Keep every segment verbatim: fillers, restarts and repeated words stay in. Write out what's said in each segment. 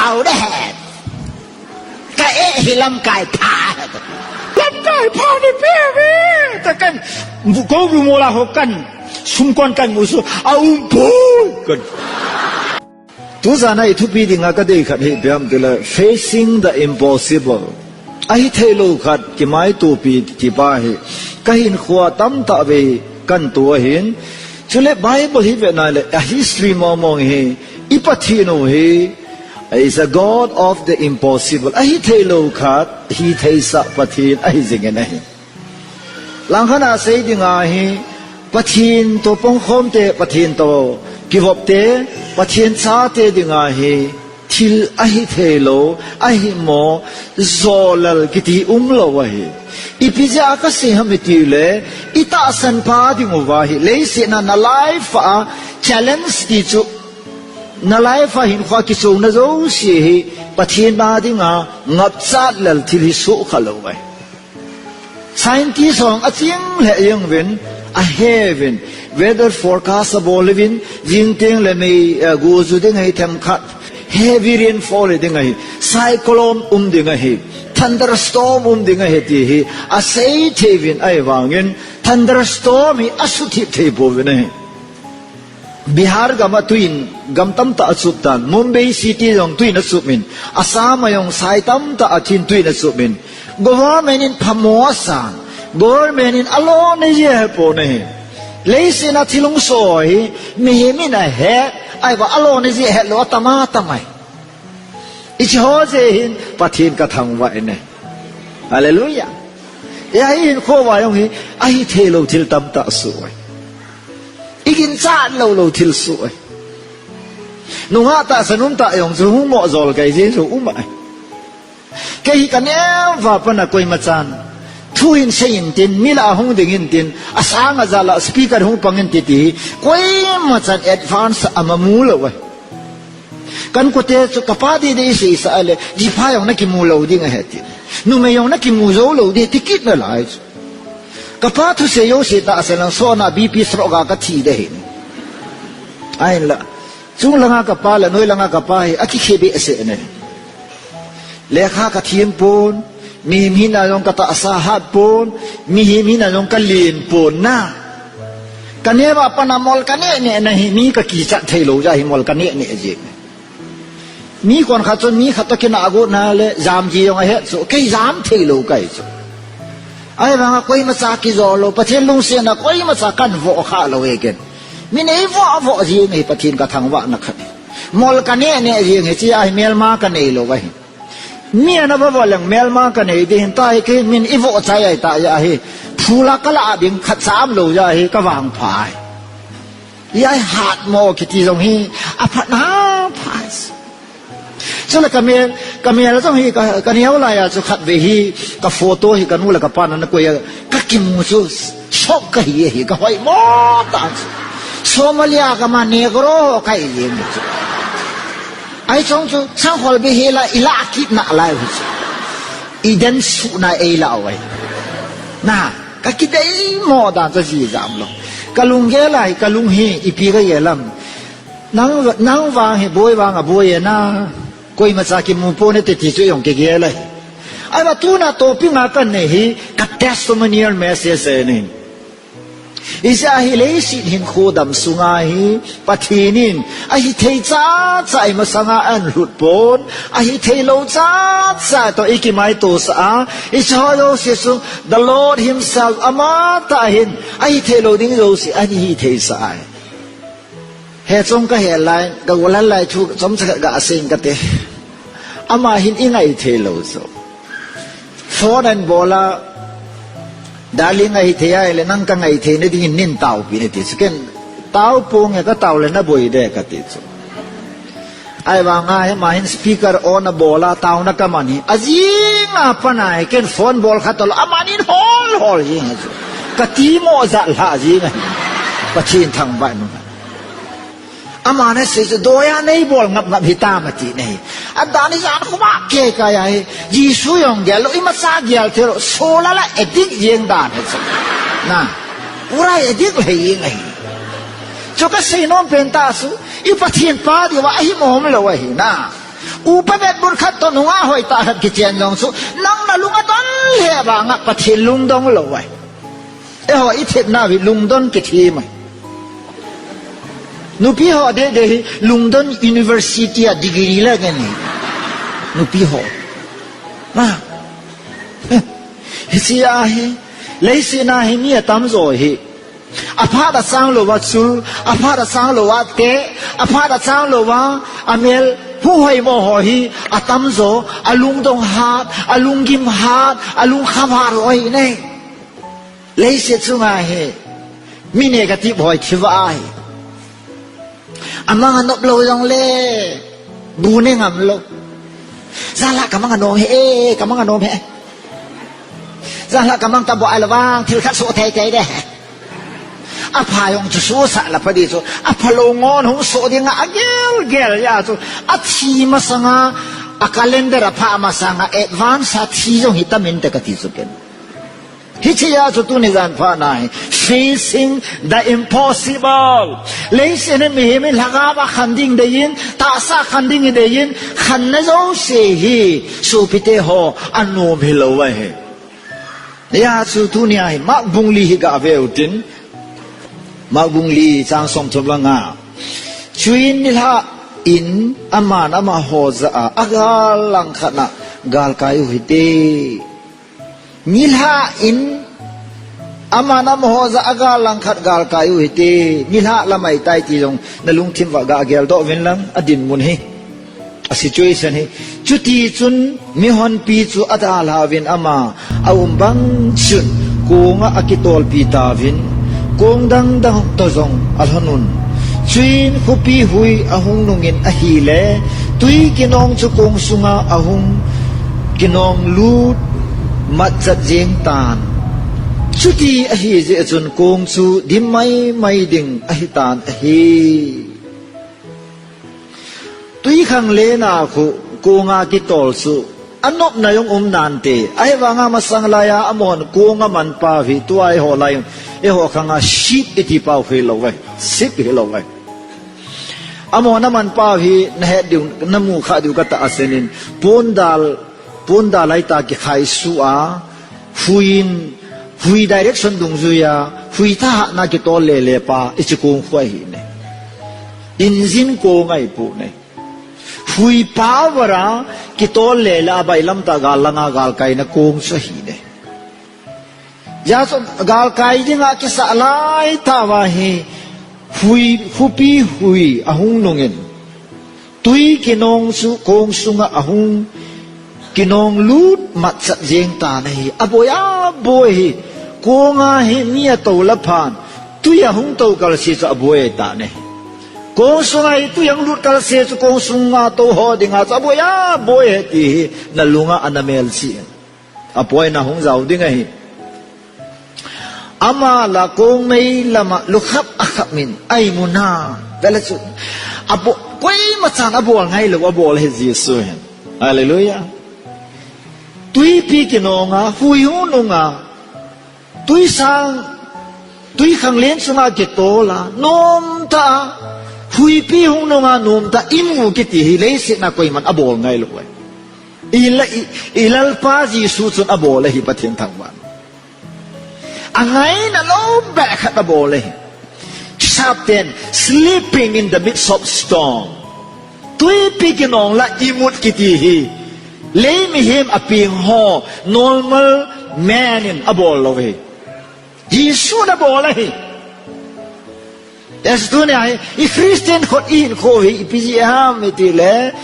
Au de he. Ka eh hi lamkai pha. Lamkai pha ni pe ve. Ta kan bu ko bu mo la ho kan. Sum kon kan mu su. A um poi kan. Tuzana i thupi dinga ka dei khat hi biam tila facing the impossible. Ahi thei lo khat kimai tupi ti pa hi. Ka hin khua tam ta ve kan tu ahin. Chule Bible hi ve na le a history mong mong hi. I Pathin u hi is a God of the impossible. Ahi thei lo khat hi thei sa Pathin ahi zing in ahi. Langkhat a sei dinga hi Pathin to pongkhom te, Pathin to kivop te, Pathin cha te dinga hi thil ahi thei lo, ahi mo, zolal kiti um lo ahi. Ipi ja ka sei ham iti le, i tahsan pa ding uva hi, leiset na na life a challenge ti chu, na life a hin khua kichung na zo si hi, Pathin na dinga ngapchat lal thil hi su kha lo ahi. Scientist hong a ching le jeng vin, a he vin, weather forecast a bol vin, jing teng le mei, eh, gu zu ding ahi themkhat, heavy rainfall ding ahi, cyclone um ding ahi, thunderstorm um ding ahi ti hi, a sei thei vin ahi vangin, thunderstorm hi a su thip thei po vin ahi. Bihar gam a tuin gam tamtah a chup tan. Mumbai City jong tuin a chup in. Assam a jong sai tamtah a thin tuin a chup in. Government in phamo a san. Government in a lo nei je he po nei. Leiset a thil hung so hi mihem in a he. Ai va a lo nei je he lo a tama tamai. Ichi ho je hin Pathin ka thangvah in e. Hallelujah. E ahi hin kho va jong hi ahi thei lo thil tamtah su ai. I ginchat lo lo thil su ai. Nungah tahsan um tah jong chu hung mo jol kai jeng chu um ai. Kei hi ka neo va pana koima chan. Thu hin sei in tin, mi lah a hung ding in tin, a sang a ja lah speaker hung pang in ti ti hi, koima chan advance a ma mu lo ai. Kan kote chu ka pa di di sei sa le, ji pha jong na kimu lo ding ahi ti. Numei jong na kimu zo lo di ti kit na lai chu. Ka pa thusei jouse tahsan lang sona B P stroke a ka thi de hi. Ahin la. Chung langa ka pa le, noi langa ka pa hi, a kikhe behseh ne. Lekha ka thiem pon, mihem hina jong ka tahsa hat pon, mihem hina jong ka lien pon na. Ka neo va pana mol ka neh neh na hi, mi ka kichat thei lo ja hi mol ka neh neh jeng. Mi kon khat chun mi khat toh kinah got na le, jam ji jong a het chu, kei jam thei lo kai chu. Ahi vanga koima cha kijou lo, Pathen lungsetna koima cha kan vo kha lo e ken. Mi nei vo vo jeng hi Pathen ka thangvah na khat. Mol ka neh neh jeng hi chi a hi melma ka nei lo ahi. Mi ana va vo leng melma ka nei di hin ta hi kei min i vo chai ai ta ja hi. Phula ka la ding khat cha um lo ja hi ka vangpha ai. I ai hat mo kiti jong hi a phat na pha. Chule ka mel, ka mel jong hi ka, ka neo lai a chu khat ve hi ka photo hi ka nu le ka pa na na koi a ka kimu chu shock ka hi hi ka hoi mo ta chu. Somalia ka ma Negro ka hi jeng chu. Ai chong chu sang hol be hi la i la kit na lai hu chu. I den su na ei la wai. Na, ka kidei mo dan cha ji jam lo. Ka lung gel a hi, ka lung hi, ipi ka gel am. Nang, nang vang hi, boi vang a boi e na. Koima cha kimu pon e te ti chu jong kigel a hi. Ahi va tuna topic nga ka nei hi, ka testimonial message e ni. Ijeh a hi leiset hinkho dam sunga hi, Pathen in, ahi thei cha cha i masanga ahin lhut pon, ahi thei lo cha cha toh i kimaito sah a, i cha ho jouse chu, the Lord himself, ama tah hin, ahi thei lo ding jouse, ahin hi thei sah ai. He chong ka he lai, ka gollhang lai thu, chomcha khat ga sei ing ka te. Ama hin i ngai thei lo chu. Phone ahin bol a, Darling, ahi thei a ahile nang ka ngai thei na dingin nei taopi in ati chu. Ken, tao ponge, ka tao le na boi de ka ti chu. Ahi vanga hi ama hin speaker on a bol a, taona ka man hi. A jing a pan a hi, ken phone bol kha talo, aman in hol hol jing a chu. Ka ti mo ja lha jing a hi. Pathen thangvah in. Ama na sei chu, doi a nei bol ngap ngap hi tam ati nei. A dan i jan khuma ke ka ya hi. Jesu jong gel lo, imacha gel thei lo, sola la addict jeng dan hi chu. Na, pura addict le jeng ahi. Chu ka sei nom pen ta chu, i Pathen pa diu va ahi mong lo ahi na. Upa vetbut khat toh nungah hoitah khat kichen jong chu, nang nalung adon lheh vanga Pathen lungdong lou ahi. Eiho ithepnau hi lungdon kithi mai. Nupi ho dehdeh hi lungdon University a degree la ngen hi. Nupi ho. Hiche ahi, leiset a hi mi atamjo hi. Aphat achang louva chul, aphat achang louva teh, aphat achang louva amel, huhoimo ho hi atamjo, alungdong hat, alunggim hat, alungkham hat ho ahi ne. Leiset chunga hi mi negative ho hi thi va ahi. Amang anop lou jongle bu ne ngam lou. Janlhah kamang anom hi e, kamang anom hi e. Janlhah kamang taboh a la vang thil khat soh thei thei de. Apha jong chu sohsah la pha di chu, aphalou ngon hung soh dinga agel gel a chu, athi masanga, a calendar apha masanga advance a thi jong hi tam inte kati chu ken. Hiche a chu tuni jan phat na hi facing the impossible. Leiset a mihem in lhagao a khan ding deiyin, tahsa khan ding deiyin, khanna jouse hi sopite ho anom hilou ahi. Hijeh a chu tunia hi Mark bung li hi gave utin. Mark bung li chang somthum le nga. Chuin nilhah in aman amaho jah a, agal langkhat na galkai u hite. Nilhah in aman amaho jah a, agal langkhat galkai u hite. Nilhah lamai tai ti jong nalungthim uva ga geldoh uvin lang, adinmun hi. A situation hi. Chutichun mihonpi chu adalhauvin ama aum bang chun konga akitolpi tauvin, kong dangdang toh jong alhonun. Chuin khopi hui ahung nungin ahile, twi kinong chu kong sunga ahung kinong lut matchat jeng tan. Chuti ahijeh chun kong chu dim maimai ding ahitan ahi. Twikhanglen a khu konga kitol chu anopna jong um nante. Ahivanga masang laiya amahon kong amanpau hi tua eiho lai, eiho khanga ship iti pau hilou ve. Ship hilou ve. Amahon amanpau hi nahet diu, namu kha diu katahsan in, pondal, pondal laitah kikhaisuh a, hui in, hui direction dungjuiya, hui thahatna kitol lele pa, hiche kong khu ahine. Engine kong ahi poi ne. Hui power a kitol lele a bailam tah gal langa galkaina kong chu ahine. Hijeh chun galkai dinga kisah laitah uva hi hui, khopi hui ahung nungin, twi kinong chu kong sunga ahung kinong lut matchat jeng tan ahi. Aboi aboi hi, konga hi mi atoula phan, twi ahung tou kalse chu aboi tan ahi. Kong sunga hi twi ahung lut kalse chu kong sunga tou ho dinga chu aboi aboi ahi ti hi nalunga ana melchih in. Aboina hung jao ding ahi. Ama la kong mei lama lukhap akhap in a-imuna. Vele chu. Abo-, koimachan abol ngailou, abol ahi Jesu hin. Hallelujah. Twipi kinonga, hui hung nunga, twisang, twikhanglen chunga kitola, nomtah a, huipi hung nunga nomtah a imu kiti hi leiset a koiman abol ngailou ahi. I la-, i, i Lalpa Jesu chun abol ahi Pathen thangvah. Angaina lou beh khat abol ahi. Chapter ten, sleeping in the midst of storm. Twipi kinong la imut kiti hi, lei mihem apeng ho, normal man in abol lou ahi. Jesun abol ahi. Hijeh chun tunia hi, i Christian khut ihinkho hi, ipi jeh ham itile,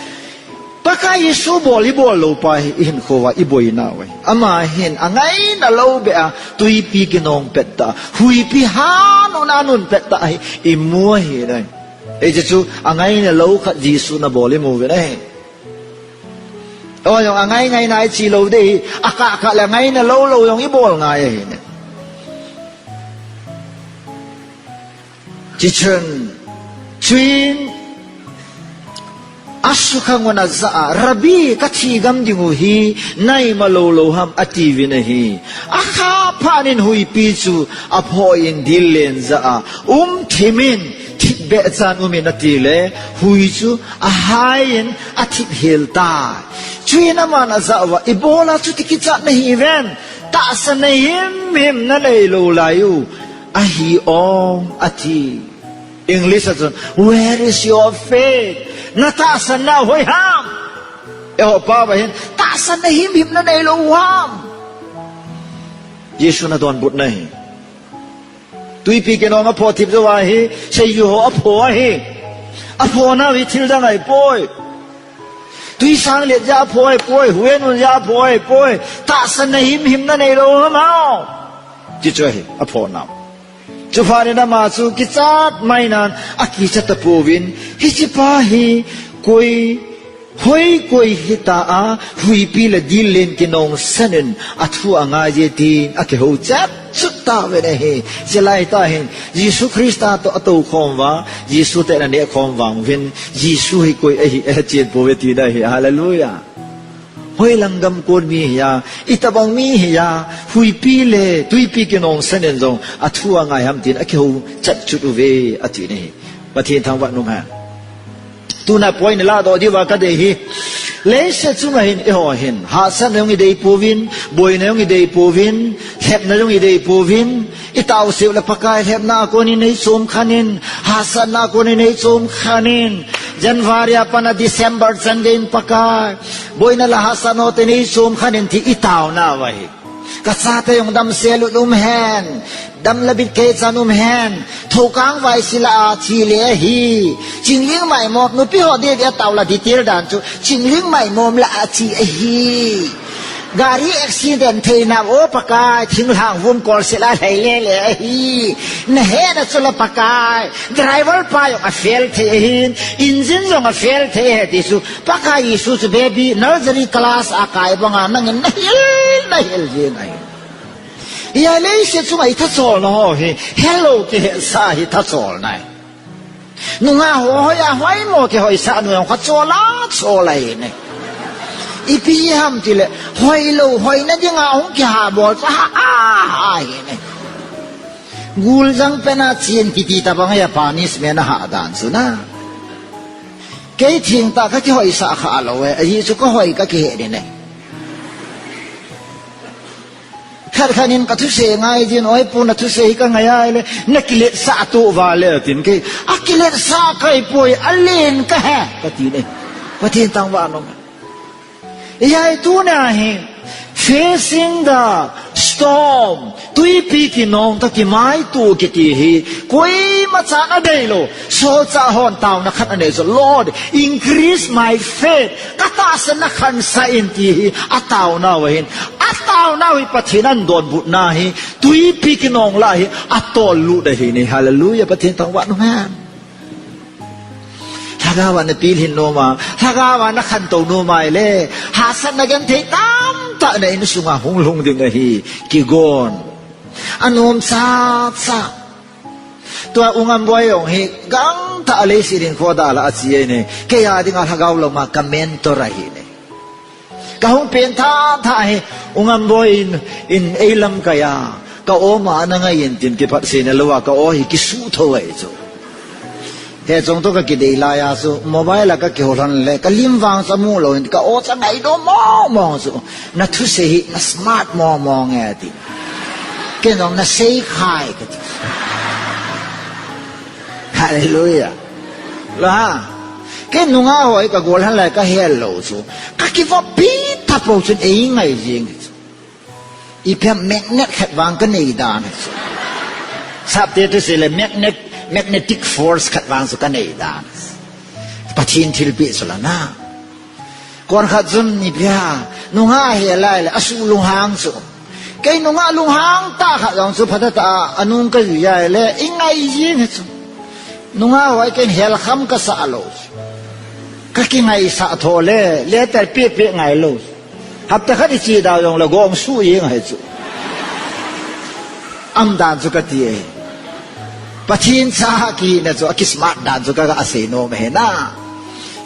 Pakai Jesu bol, ibol lou pa hi, ihinkho uva, iboinau ahi. Ama hin, angaina lou beh a, twipi kinong pettah, huipi hanun a anun pettah hi, imu ahi nai. Hijeh chun, angaina lou khat Jesun abol imu uvin ahi. O jong angai ngai nai chi lou ding ahi, akah kah le angaina lou lou jong ibol ngai ahi ne. Chuchun, chuin, asukhang un ajah a, Rabbi, kathi gam ding u hi, na ima lou lou ham, atiuvin ahi. Akha phat in huipi chu, aphoh in dil len jah a, um thim in, thip behchan umin atile, hui chu ahaiyin athip hel tai. Chuin aman ajah uva, ibola chuti kichat nahiuven, tahsanna himhim nanei lou laiyu, ahi ong, ati. English a chun, "Where is your faith?" Natahsanna hoiham? Eiho pao ahin, tahsanna himhim nanei lou u ham? Jesun adonbutna hi. Twipi kinong aphoh thip jou ahi, seiju ho aphoh ahi. Aphoh nau hi thil dang ahipoi. Twisang let jeh a aphoh ahipoi, huenun jeh a aphoh ahipoi. Tahsanna himhim nanei lou u ham? Ti chu ahi, aphoh nau. Chuphat in ama chu kichat mai nan akicha tapouvin, hiche pa hi koi, hoi koi hita a, huipi le dil len kinong sanin athu angai je tin akihou chet chut tauvin ahi. Chulai tah hin, Jesu Christa toh atou khom uva, Jesu te ana neh khom vang uvin, Jesu hi koi ahi, ahe chen pouve tina ahi. Hallelujah. Hoilang gam kon mi hiya, itobang mi hiya, huipi le twipi kinong sanin jong athu angai ham tin akihou chet chut uve, ati ahi. Pathen thangvah in umhen. Tuna point ladoh diuva kadei hi. Leiset chunga hin, eiho hin, hahsatna jong idei pouvin, boina jong idei pouvin, lhepna jong idei pouvin, itaoseu le Pakai lhepna a konin eichom khanin, hahsatna a konin eichom khanin, January a pat a December chan geiyin Pakai, boina le hahsatna a konin eichom khanin ti itaonau ahi. Kachate jong damsel un umhen, dam le bit kei chan umhen, thoukang vaisi lah a thi le ahi. Chingling maimom, nupi ho didi ataola detail dan chu, chingling maimom lah a thi ahi. Gari accident theinau, o Pakai, thinglhang vum kolsel a lhai lele ahi. Nahetna chu la Pakai, driver pa jong afail thei ahin, engine jong afail thei ahi ti chu, Pakai Jesu chu baby nursery class a kai banga nangin nahil, nahil jeng ahi. Hia leiset chunga ithacholna ho hi, hello kihetsah hi thacholna ahi. Nungah ho hoiya hoimo kihoisah nu jong kha chola chol ahi ne. Ipi ham tile, hoilou, hoina dinga hung kihabol chu ha, a, ha hi ne. Guljang pena chen kiti tobang ahi a, punishment ahah dan chu na. Kei thengtah kakihoisah khalou e, ajeh chu kahoi kakihet in e. Khat khat in kathuse ngai jin, oi pu nathuse hi kangai ahile, nakiletsah toh vale atin, kei, akiletsah kahipoi, alen kahi, katin e. Pathen thangvah in um. Hijeh a hi tunia hi, facing the storm, twipi kinong toh kimaito kiti hi, koima chan adeilou. Solchah hon taona khat anei chu, Lord, increase my faith. Katahsanna khansah in ti hi ataonau ahin. Ataonau hi Pathen in adonbutna hi, twipi kinong lah hi atollut ahi ne. Hallelujah, Pathen thangvah in um hen. Lhagao a napilhin nom a, lhagao a nakhantou nom ahile, hahsatna genthei tamtah na insunga hung lhung ding ahi, kigon. Anom chacha. Tua U Ngamboi jong hi gangtah a leiset hinkho dalha a che ahi ne. Kei a dinga lhagao lama ka mentor ahi ne. Kahung pengthah thah hi, U Ngamboi in, in eilamkai a, ka-o ma ana ngai in tin kiphatseina louva, ka-o hi kisuh thou ahi chu. Hiche chungto kakidei laiya chu, mobile a kakihou lhon le, kalim vang chu amu louvin, ka-o chu angaidoh mong mong chu, nathuse hi, na smart mong mong e ati. Kei jong nasei khai kati. Hallelujah. La. Kei nungah ho hi kagol lhon lai kahel lou chu, kakivoppi tapou chun eingai jeng chu. Ipi ham magnet khat vang kanei dan chu. Sapte thusei le magnet, magnetic force khat vang chu kanei dan. Pathen thilpeh chu la na. Konkhat chun ipi ham, nungah ahi lai le, asuh lunghang chu. Kei nungah lunghang tah khat jong chu phatah tah a, anung kajui ahile, eingai jeng hi chu. Nungah ho hi kei in helkham kasah lou chu. Kakingaisah tho le, letter peh peh ngailou chu. Hapta khat iche dau jongle gong suh jeng ahi chu. Umdan chu kati e. Pathen cha kihina chu, akismart dan chu kaga sei nom ahi na.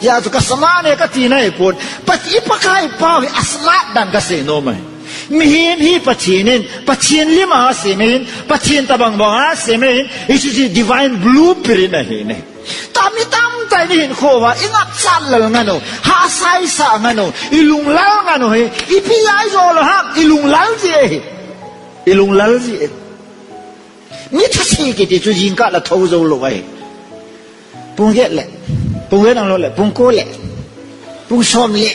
Hijeh chun kasmart e kati nahi pon. Pat-, i Pakai pau hi asmart dan kasei nom ahi. Mihem hi Pathen in, Pathen lim a asem ahin, Pathen tabang bang a asem ahin, hichu chu divine blueprint ahi ne. Tami tamtah in ihin khova, ingapchat lal ngan u, hahsa isah ngan u, ilunglal ngan u hi, ipi a ijo lou ham, ilunglal ji ahi. Ilunglal ji ahi. Mi thase kiti chu jingkah la thou jou lou ahi. Pung get le, pung get ang lou le, pung ko le, pung som le.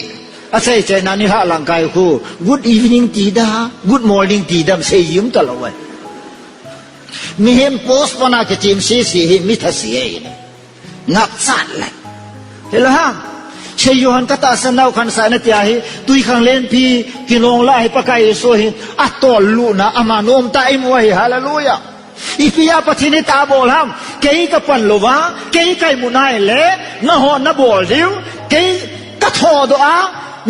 Achai chai na ni ha lang kai khu, good evening ti da, good morning ti dam sei jim ta lou ahi. Mihem post pana kichem sese hi mi thase ahi. Ngapchat le. Hello ha. Sei Johan katahsan nau khan sa na tia hi, tui khang lenpi, kinong la hi Pakai Jesu hi, atol luna, ama nom ta imu ahi, hallelujah. Ipi a Pathen in tabol ham, kei kapan lou va, kei kaimut nai le, nangho nabol diu, kei kathodoh a,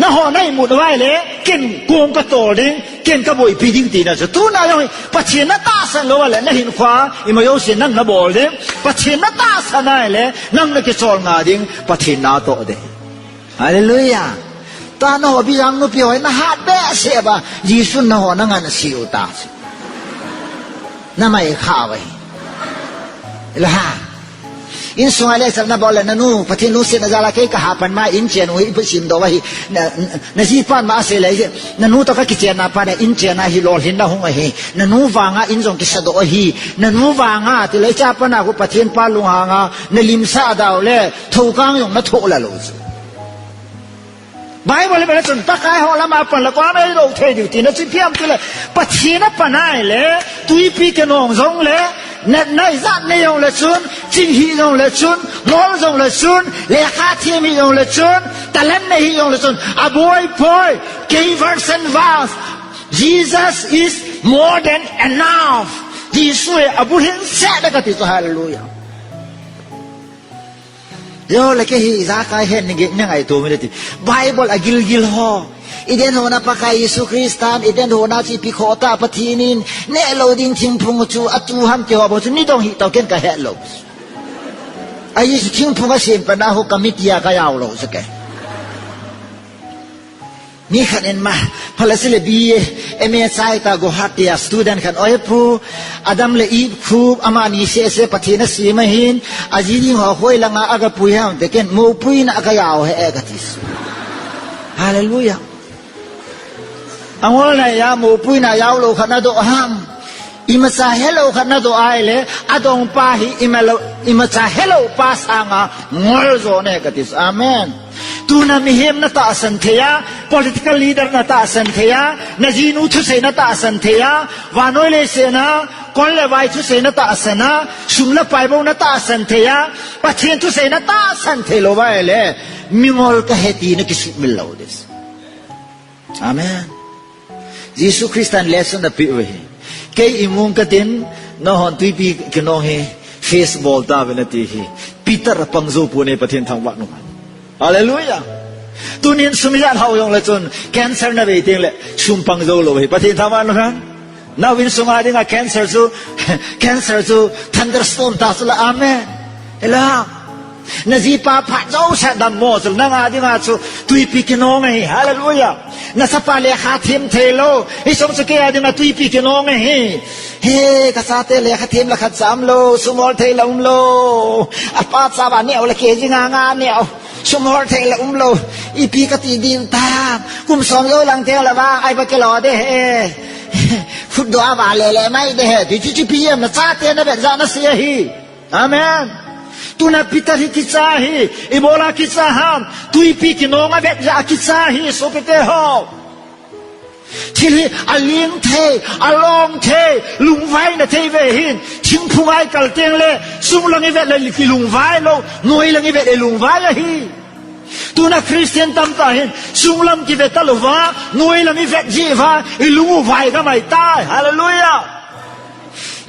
nangho naimut vai le, ken kong katol ding, ken kaboipi ding tina chu. Tuna jong hi, Pathen natahsan lou va le, nahinkhoa, ima jouse nang nabol ding, Pathen natahsan nai le, nang nakichol nga ding, Pathen natoh ding. Hallelujah. Tua nangho bijang nupi ho nahat behseh uva, Jesun nangho nangansei u ta chu. Namai kha uva hi. Hello ha. Insunga lechalna bol le nanu, Pathen lungsetna jal a kei kaha pan ma in chen u hi ipi sim doh uva hi. Na, na, najipan ma asei le, nanu toh kakichenna pat a in chen a hi lolhinna hung ahi. Nanu vanga in jong kisadoh ahi. Nanu vanga ti le cha pana khu Pathen pa lunghanga nalimsah dau le, thokang jong nathoh la lou chu. Bible hi bel chun, Pakai ho lama pan le, koima eidou thei diu tina chu ipi ham tile, Pathen apan nai le, tuipi kinong jong le, natna ijat nei jong le chun, ching hih jong le chun, ngol jong le chun, lekha them hih jong le chun, talent nei hih jong le chun, aboi poi, kei version verse, Jesus is more than enough. Jesu hi abulhin seh e kati chu, hallelujah. Jou le kei hi ijakai hen ni ngai tu mi le ti. Bible a gilgil ho. Eden hona Pakai Jesu Christan, Eden hona chu ipi khoh ta Pathen in, neh lou ding thingphung chu, atu ham ti ho bou chu, nidong hih tau ken kahet lou. Ahi chu thingphung asem pan a ho committee a kajao lou chu kei. Mi khat in ma, phala sile B A, M A chai ta Guwahati a student khat, "Oi pu, Adam le Eve khu, amani sese Pathen asem ahin, aji ding ho hoi langa aga pui ham?" Te ken, "Mopui na aga jao e," kati. Hallelujah. Angol na a, mopui na jao lou khat nadoh ham. Imacha helou khat nadoh a ahile, adong pa hi imalou, imacha helou pa sanga ngol jo e kati. Amen. Tuna mihem natahsan thei a, political leader natahsan thei a, najinu thusei natahsan thei a, vannoi leiset a, kol le vai thusei natahsan a, sum le pai bou natahsan thei a, Pathen thusei natahsan thei lou uva ahile, mingol kahi ti nakisuhmil lou ding. Amen. Jesu Christan lesson apeh uve hi. Kei imung katin, nanghon tuipi kinong hi, face bol tauvin ati hi. Peter apang jou pon e Pathen thangvah nung. Hallelujah. Tunin sum ijat hao jong le chun, cancer navei teng le, sum pang jou lou hi. Pathen thangvah nung. Nau insunga dinga cancer chu, cancer chu thunderstorm ta chu la, amen. Hello. Najipa phat jouse dammo chu, nanga dinga chu, tuipi kinong ahi, hallelujah. Nachapa lekha them thei lou, hiche chu keia dinga tuipi kinong ahi. He, kachate lekha them le khat cha umlou, sum hol thei le umlou. Apa chapa neo le kei jing nga nga neo. Sum hol thei le umlou, ipi kati ding tam. Kum som jou lang teng le vang, ai ba kilo de he. Khut doh a vale le mai de he. Ti chu chu pi em nachate navet jeh a nasei ahi. Amen. Tuna Peter hi kicha hi, ibola kicha ham, tuipi kinong avet jeh a kicha hi, sopite ho. Thil hi aling thei, along thei, lungvaina thei ve hin, thingphung a ikal teng le, sunglang ivet le kilungvai lou, noilang ivet le lungvai ahi. Tuna Christian tamtah hin, sunglam kivet talouva, noilam ivet jeh uva, ilung u vai gamai tai. Hallelujah.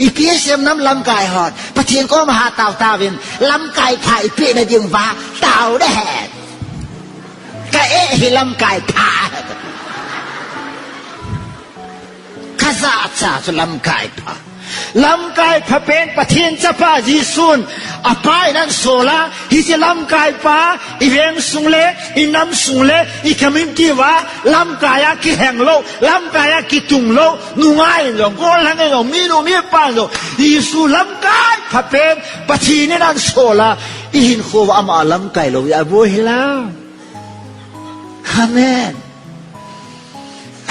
Ipi asem nam lamkai hon, Pathen koma hatao tauvin, lamkai pha ipeh na diuva, tao de hen. Ka eh hi lamkai pha. Kajachat chu lamkai pha. Lamkai phapen Pathen chapa Jesun apa in ahin sol a, hiche lamkai pa i veng sung le, i nam sung le, i community uva lamkai a kilheng lou, lamkai a kitung lou, nungah in jong, gollhang in jong, minu mipa in jong, Jesu lamkai phapen Pathen in ahin sol a, i hinkho uva ama lamkai lou, aboi hih la. Amen.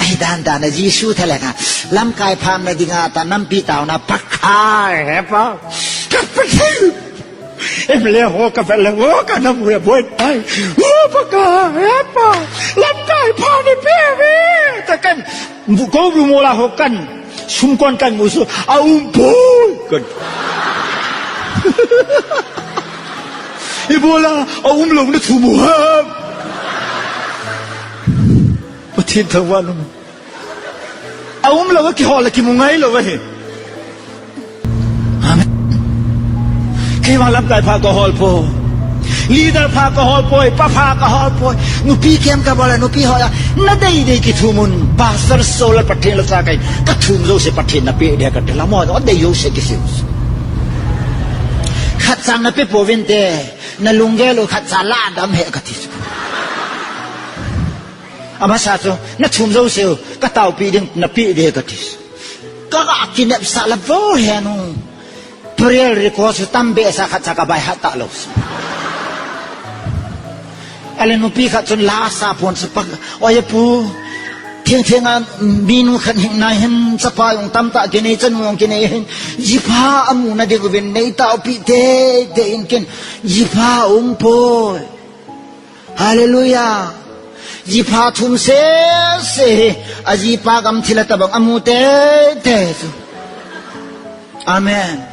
Ahi dan dan a Jesu thalheng a, lamkai pha umna dinga ta nampi taona Pakai, he Pa. Ka Pakai. Em le ho ka vet le ho ka nam u he boi pai. Ho Pakai, he Pa. Lamkai pha nei pe ve. Ta kan bu ko bu mo la ho kan. Sum kon kan mu su. A um poi. Kan. Ibola a um lou na thu mu ham. Pathen thangvah in um. A um lou a kihol a kimu ngai lou ahi. Amen. Kei vang lamkai pha ka hol poi. Leader pha ka hol poi, pa pha ka hol poi. Nupi kem ka bol a, nupi hol a. Na dei dei kithum un. Pastor Solar Pathen la cha kai. Ka thum jouse Pathen na pe ding ka ti la mo, na dei jouse kisei. Khat chang na pe pouvin te. Na lunggel u khat cha la dam he ka ti. Amasa chu, na thum jouse u, ka taopi ding, na pe ding ka ti. Ka, ka kinepsah la vo he nu. Prayer request chu tam behseh khat cha ka baihat talou. Ale nupi khat chun la sa pon chu pa, oi pu, theng theng a minu khat hing nai hin chapa jong tamtah kinei chanu jong kinei hin, jipha amu na ding uvin nei taopi teitei in ken, jipha um poi. Hallelujah. Jipha thum sese hi, ajipa gamthil a tabang amu teitei chu. Amen.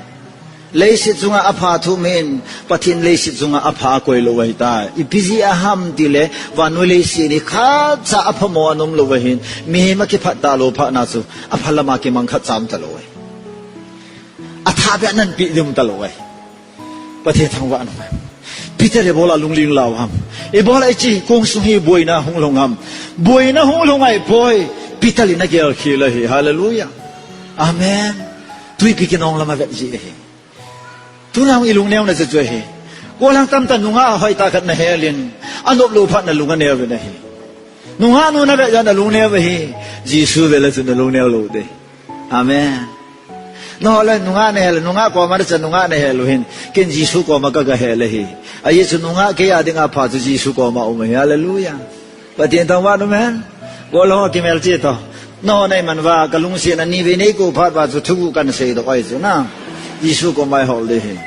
Leiset chunga apha thum hin, Pathen leiset chunga apha akoi lou ahitai. Ipi jeh a ham tile, vannoi leiset hi khat cha apha mo anom lou ahin, mihem a kiphat talou phatna chu, apha lama kimang khat cha um talou ahi. Athah beh a nanpi ding um talou ahi. Pathen thangvah in um. Peter ibola lungling lau ham. Ibola hiche kong sung hi boina hung lhung ham. Boina hung lhung ahipoi. Peter in agel khel ahi. Hallelujah. Amen. Twipi kinong lam avet ji ahi. Tuna hung ilungneo na chu chu ahi. Gollhang tamtah nungah hoitah khat na hel in. Anop lou phat na lung aneo uvin ahi. Nungah nu na vet jeh a na lungneo ahi. Jesu vet le chu na lungneo lou ding. Amen. Nangho le nungah na hel, nungah koma na cha nungah na hel u hin. Ken Jesu koma ka ga hel ahi. Ajeh chu nungah kei a dinga pha chu Jesu koma um ahi. Hallelujah. Pathen thangvah in um hen. Gollhang ho kimel cheh to. Nangho na iman uva, ka lungset a nivei nei kou phat uva chu thuguh kan seidoh ahi chu na. Jesu koma ihol ding ahi.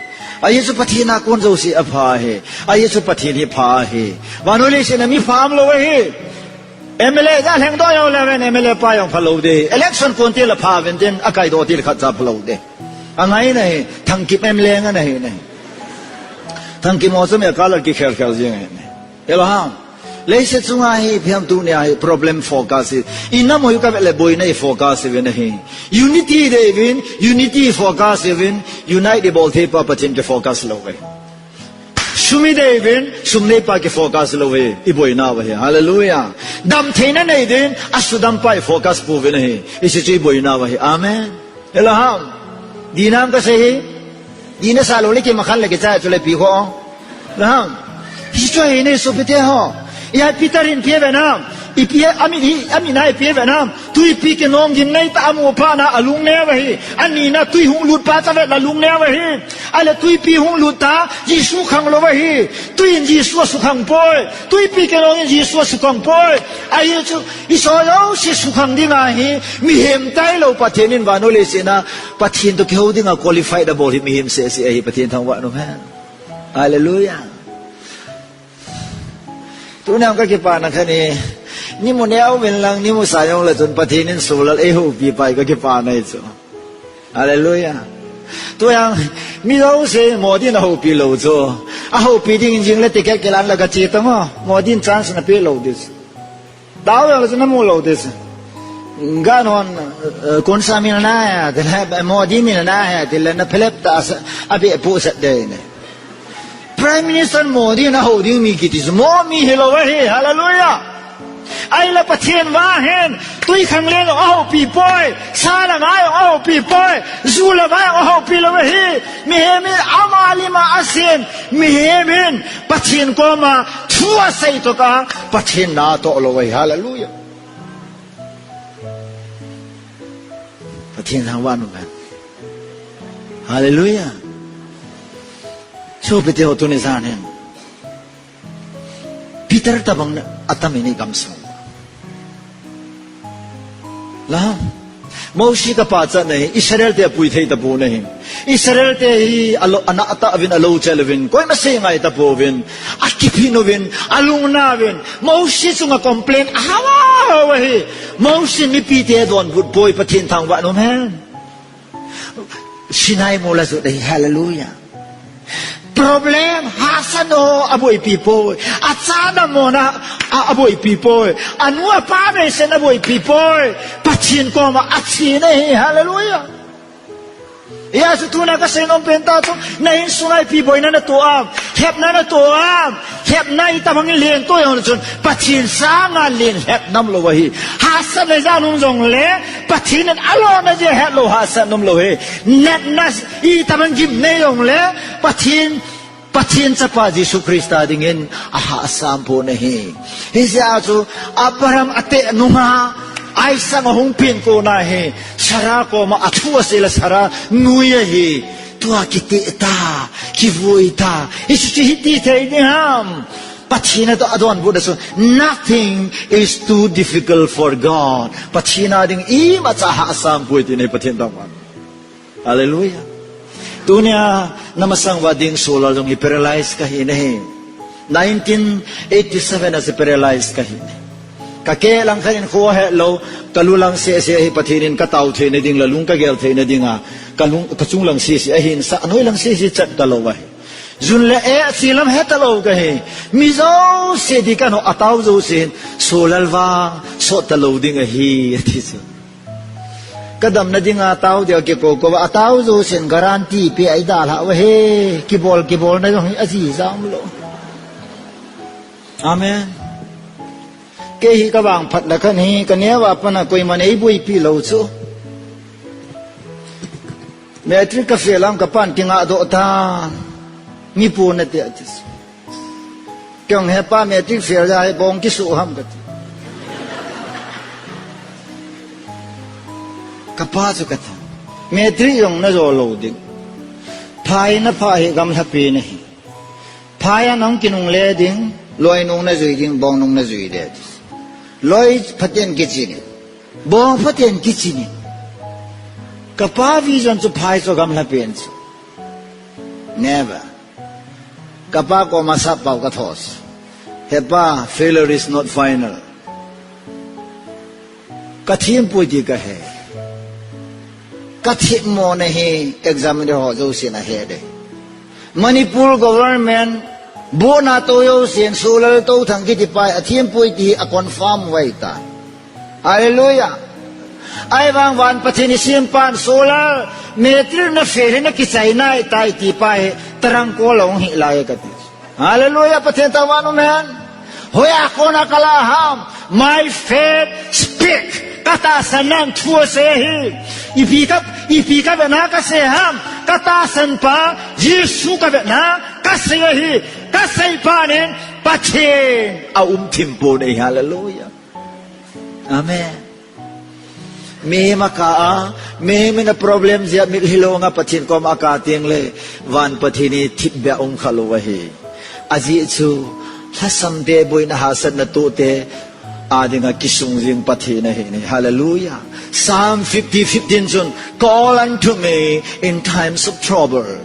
Ajeh chu Pathen a kon jouse apha ahi. Ajeh chu Pathen hi pha ahi. Vannoi leiset a mi pha umlou ahi. M L A ja lhengdoh jong le ven, M L A pa jong phalou ding. Election kon til a pha ven tin, akaidoh til khat cha phalou ding. Angai nahi, Thangkip M L A nga nahi nahi. Thangkip mo chu mi a colour kikhel khel jing ahi nahi. Hello ham. Leiset chunga hi, phiam tunia hi, problem focus hi. Inam u hi ka vet le boina hi focus hi ven ahi. Unity dei uvin, unity focus hi ven, unite dei bol thei pa Pathen kifocus lou ve. Sum idei uvin, sum neipa kifocus lou ve, iboina uva hi. Hallelujah. Damtheina nei uvin, asudampa ifocus pouvin ahi. Hiche chu iboina uva hi. Amen. Hello ham. Dih nam kasei hi. Dih nasa lou le kimakhan le kichai chu le pi kho. Hello ham. Hiche chu hi nei sopite ho. Ijeh a Peter in ipi ave nam. Ipi a, amit hi, amit na ipi ave nam. Twipi kinong gin neitah amu phat na alungneo ahi. Anina twi hung lut pa cha vet la lungneo ahi. Ale twipi hung lut ta, Jesu khang lou ahi. Twi in Jesu asukhang poi. Twipi kinong in Jesu asukhang poi. Ajeh chu, isoh jouse sukhang ding ahi. Mihem tailou Pathen in vannoi leiset a, Pathen toh kihou dinga qualified abol hi mihem sese ahi. Pathen thangvah in um hen. Hallelujah. Tuna ka kipana khat hi, nimu neo uvin lang, nimu sa jong le chun Pathen in Solar eihoupi pa hi ka kipana hi chu. Hallelujah. Tua jong, mi jouse Modi in ahoupi lou chu. Ahoupi ding jing le ticket kilan la ka che tang o. Modi in chance na pe lou ding chu. Tao jong le chu na mu lou ding chu. Ganon, eh, कौन सा मिलना है, tile, Modi मिलना है, tile na phelep ta sa, abeh pu sat dei ne. Prime Minister Modi in ahou ding mi kiti chu, mo mi hilou ahi, hallelujah. Ahile Pathen vang hin, twikhanglen ahoupi poi, sa le mai ahoupi poi, ju le mai ahoupi lou ahi. Mihem hi ama lim a asem, mihem hin Pathen koma thu asei tokah Pathen na atoh lou ahi. Hallelujah. Pathen thangvah in um hen. Hallelujah. Sopite ho, tuni jan hin Peter tabang atam in igamsung. La, Mosi kapa chatna hi Israel te apui thei tapon ahi. Israel te hi alo, ana tah uvin, alou chel uvin, koima sei ngai tapouvin, akiphin uvin, alungna uvin, Mosi chunga complain ahao ahao ahi. Mosi mipite adonbut poi, Pathen thangvah in um hen. Sinai mol a ajot ahi, hallelujah. Problem, hahsatna ho aboipi poi. Achana mona a, aboipi poi. Anu apa beiset aboipi poi. Pathen koma achen ahi, hallelujah. Hijeh chun tuna kasei nom pen tah chu, na insunga ipi boina natoh am, lhepna natoh am, lhepna itobang in lento jongle chun, Pathen sanga len lhep nam lou ahi. Hahsatna ijat um jongle, Pathen in alona jeh hetlou hahsat um lou ahi. Natna itobang gimnei jongle, Pathen, Pathen Chapa Jesu Christa dingin ahahsam pon ahi. Hijeh chun Abraham ateh nunga, Isaac ahung pen kona hi, Sarah koma athu asei le Sarah nui ahi. Tua kiteh ta, kivui ta. Hichu chu hiti thei ding ham. Pathen a adonbutna chu, nothing is too difficult for God. Pathen a ding imacha hahsam poi ti ahi, Pathen thangvah in. Hallelujah. Tunia namasang uva ding solar jong hi paralyze kahi ahi. Nineteen eighty-seven a paralyze kahi ahi. Kakeh lang khat in kho hetlou, kalu lang sese ahi, Pathen in katao theina ding le lung kagel theina dinga, kalung, kachung lang sese ahin sa, anoi lang sese chat talou ahi. Jun le eh, chi lam hetalou kahi. Mi jouse ding kahin ho, atao jousen, solar vang sot talou ding ahi, ati chu. Kadamna dinga tao dia kiko kouva, atao jousen guarantee pe a idalhah uve. Kibol, kibolna jong hi ajijam lou. Amen. Kei hi kavangphat le khan hi, kaneo a pat a koiman eiboipi lou chu. Matric ka fail a kapan kingah doh tan. Mi pu nate ati. Kei jong, "He pa, matric fail ja hi bong kisu ham," kati. Kapa chu kati. "Matric jong najo lou ding. Phai naphah hi gamlhapi nahi. Phai a nahung kinungle ding, loi nung najui ding, bong nung najui ding," ati. Loi phaten kichi in, bong phaten kichi in. Kapa vision chu phai chu gamlhapi ahi chu. Never. Kapa koma sappao kathos. "He pa, failure is not final." Kathempui ti kahe. Kathemmona hi examiner ho jousen ahe ding. Manipur government, bohna tou jousen, solar tou thang kiti pa hi athempui ti hi aconfirm uve ta. Hallelujah. Ahivang van Pathen isempan solar, matric na fail hi nakichai nai tai ti pa hi, tarang kol a hung hi lai kati. Hallelujah, Pathen thangvah in um hen. Hoiya kona kala ham, my faith speak. Katahsan nan thu asei ahi. Ipi ka, ipi kavetna kasei ham. Katahsan pa, Jesu kavetna kasei ahi. Kasei pa nin, Pathen aum thim pon ahi. Hallelujah. Amen. Mihem akah a, mihem in a problem jeh a mitlhi longa Pathen koma akah teng le, van Pathen hi thipbeh a um khalou ahi. Ajeh chu, lhasam te, boina hahsatna toh te a dinga kisung jing Pathen ahi. Hallelujah. Psalm fifty fifteen chun, "Call unto me in times of trouble."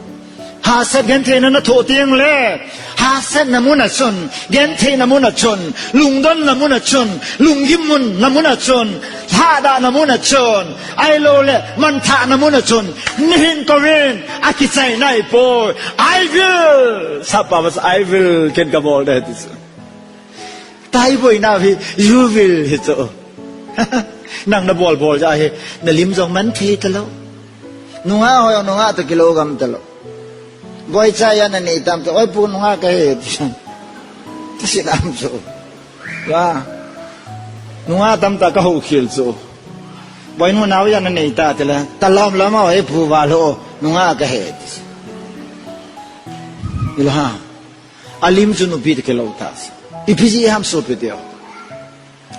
Hahsat gentheina nathoh teng le, hahsatna mun a chun, gentheina mun a chun, lungdonna mun a chun, lunggim mun na mun a chun, lhadahna mun a chun, ahilou le, manthahna mun a chun, neihin kouvin, akichai nai poi, "I will." Sappao, "I will, ken kabol ding," ti chu. Taiboina hi, "You will," hi chu. Nang nabol bol jeh hi, nalim jong man thei talou. Nungah ho jong nungah toh kilou gam talou. Boicha a nanei tam ti, "Oi pu, nungah kahi," ti. Ti sinam chu. Wa. Nungah tamtah kahoukhel chu. Boinu nao ijat nanei ta tile, talam lama e phuval ho, nungah kahe ti. Ilo ha. Alim chu nupi te kilou ta. Ipi jeh ham sopi teho.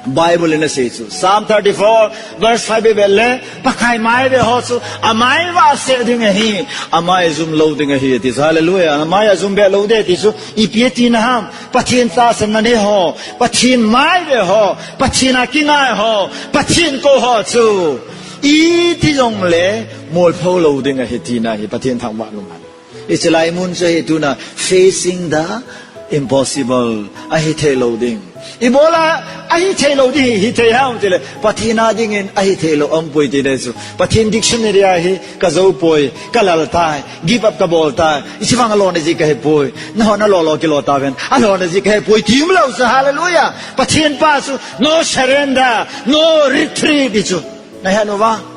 Bible in asei chu. Psalm thirty-four verse five ivet le, Pakai mai ve ho chu, amai vah seh ding ahi, amai jum lou ding ahi, ti chu. Hallelujah. Amai ajum be lou ding ti chu, ipi tina ham. Pathen tahsan na nei ho, Pathen mai ve ho, Pathen a kingai ho, Pathen kou ho chu. Iti jongle, molpho lou ding ahi tina hi, Pathen thangvah nom hen. Hiche lai mun chu hi tuna facing the impossible, ahithei lou ding. Ibola ahithei lou ding hi, hithei ham tile, Pathen a dingin ahithei lou umpoi ti ding chu. Pathen dictionary a hi kajou poi, kalal tai, give up kabol tai. Hiche vang alona jeh kahepoi. Nahon alolo kilo taven. Alona jeh kahepoi. Ti umlou chu, hallelujah. Pathen pa chu no surrender, no retreat ti chu. Nahet uva?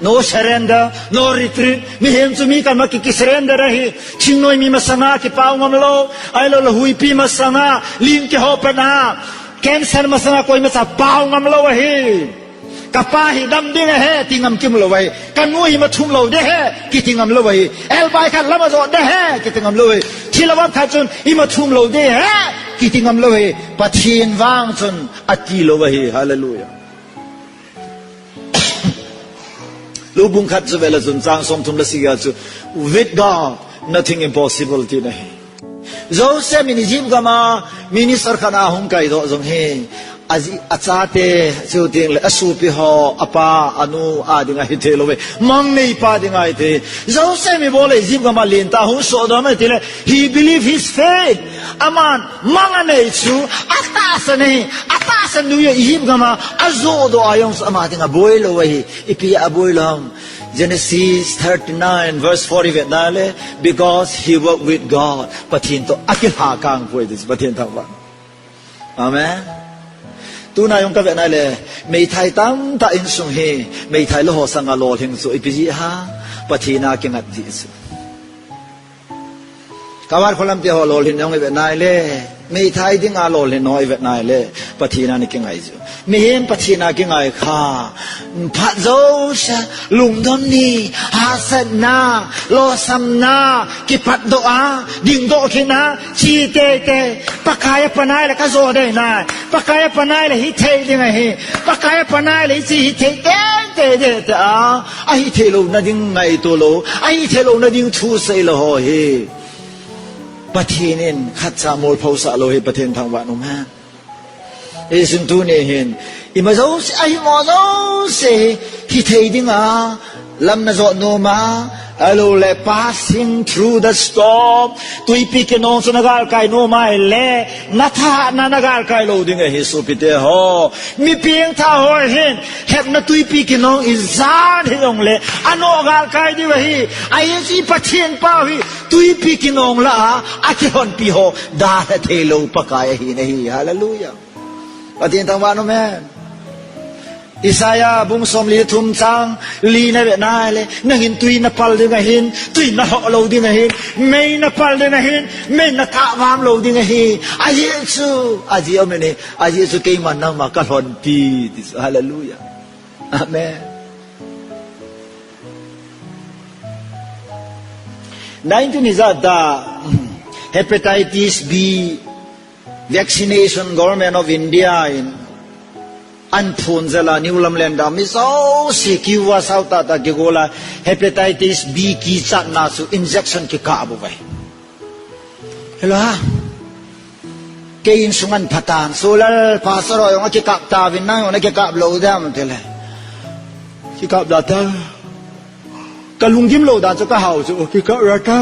No surrender, no retreat. Mihem chu mi kama ki, ki surrender ahi. Thingnoi mi masanga kipao ngam lou. Ahilou le huipi masanga, lim kiho patna. Cancer masanga koima cha pao ngam lou ahi. Kapa hi dam ding ahi, ti ngam kimlou ahi. Kanu hi mathum lou ding ahi, kiti ngam lou ahi. Elbai khat lama jot ding ahi, kiti ngam lou ahi. Thilha vam khat chun imathum lou ding ahi, kiti ngam lou ahi. Pathen vang chun ati lou ahi. Hallelujah. Lubung khat chu vele chun chang somthum le sagi a chu, with God, nothing impossible tina ahi. Joseph in Egypt gam a minister khat a hung kaidoh jong hi, aji, achate, chuteng le asopi ho, apa, anu, a dinga hithei lou ve. Mang neipa dinga hithei. Joseph in ibola Egypt gam a lentah hung sohdoh ham tile, he believe his faith. Aman mang anei chu, atahsan ahi, atahsan dungjuiya Egypt gam a ajohdoh a jong chu ama dinga boi lou ahi. Ipi aboi lou ham. Genesis thirty-nine verse four ivet na le, because he walked with God. Pathen toh akilhakang poi ti chu Pathen thangvah. Amen. Tuna jong kavet na le, meithai tamtah insung hi, meithai lou ho sanga lolhing chu ipi jeh ham, Pathen a kingai jeh chu. Kavat kholam te ho lolhin jong ivet na le, meithai dinga lolhin ho ivet na le, Pathen a ana kingai jeh. Mihem Pathen a kingai kha, phat jouse, lungdon ni, hahsatna, lolhinna, kipatdoh a, dingdoh kit na, chi teitei, Pakai apanai le kajo dei nai, Pakai apanai le hithei ding ahi, Pakai apanai le hiche hithei teitei ding ahi tia. Ahithei louna ding ngaito lou, ahithei louna ding thu sei lou ho hi, Pathen in khatcha molphosah lou hi Pathen thangvah nom hen. Hichun tuni hin, ima jouse, ahimo jouse hi, hithei dinga, lam najot nom a, ahilou le passing through the storm, twipi kinong chu nagalkai nom a ahile, nathahatna nagalkai lou ding ahi sopi teho. Mi pengthah ho hin, hepna twipi kinong ijat hijongle, anoh galkai diu ahi. Ahi chu Pathen pau hi, twipi kinong lah a, akilhonpi ho, dalha thei lou Pakai ahi nahi. Hallelujah. Pathen thangvah nom hen. Isaiah bung somli thum chang li na vet na le, nangin tui napal ding ahin, tui nalhoh lou ding ahin, mei napal ding ahin, mei natahvam lou ding ahi. Ajeh chu, ajeh aum in, ajeh chu keiman nangma kalhonpi, ti chu, hallelujah. Amen. Nineteen ijat da, hepatitis B vaccination Government of India in ahin phonjal a New Lamlenda mi jouse queue a sao tah tah kigol a hepatitis B kichatna chu injection kikap uve. Hello ha. Kei insunga phat tan, Solal pastor ho jong akikap tauvin, nang jong nakikap lou dem tile. Kikap da ta. Kalunggim lou dan chu kahao chu, kikap da ta.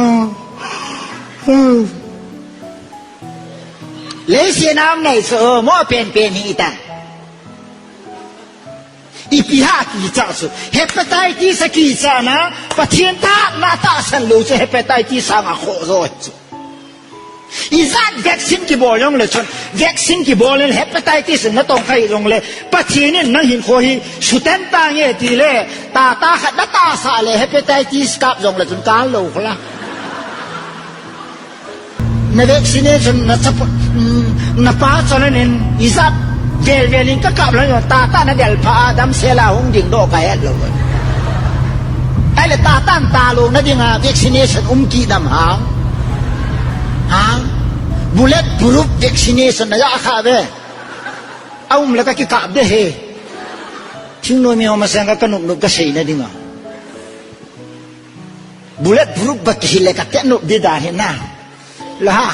Leiset a um nei chu, mo penpen hita. Ipi ham kicha chu. Hepatitis a kichatna, Pathen tahsan lou chu hepatitis sanga khoh jo chu. Ijat vaccine kibol jongle chun, vaccine kibol in hepatitis natong kha hijongle, Pathen in nang hinkho hi sutah tange tile, tahtah khat natahsah le hepatitis kap jongle chun kal lou khola. Na vaccination na chapa, mm, napa chon in ijat Vel vel in ka kap lou, tata na del pha a damsel a hung ding doh ka het lou. Ahile tata ta lou na ding a vaccination um kit dam hang. Ha? Bullet proof vaccination na ja kha ve. A um le ka kikap de he. Thingnoi mi ho masang ka, ka nop nop ka sei na ding a. Bullet proof ba kihi le ka te nop di dan hi na. La ha.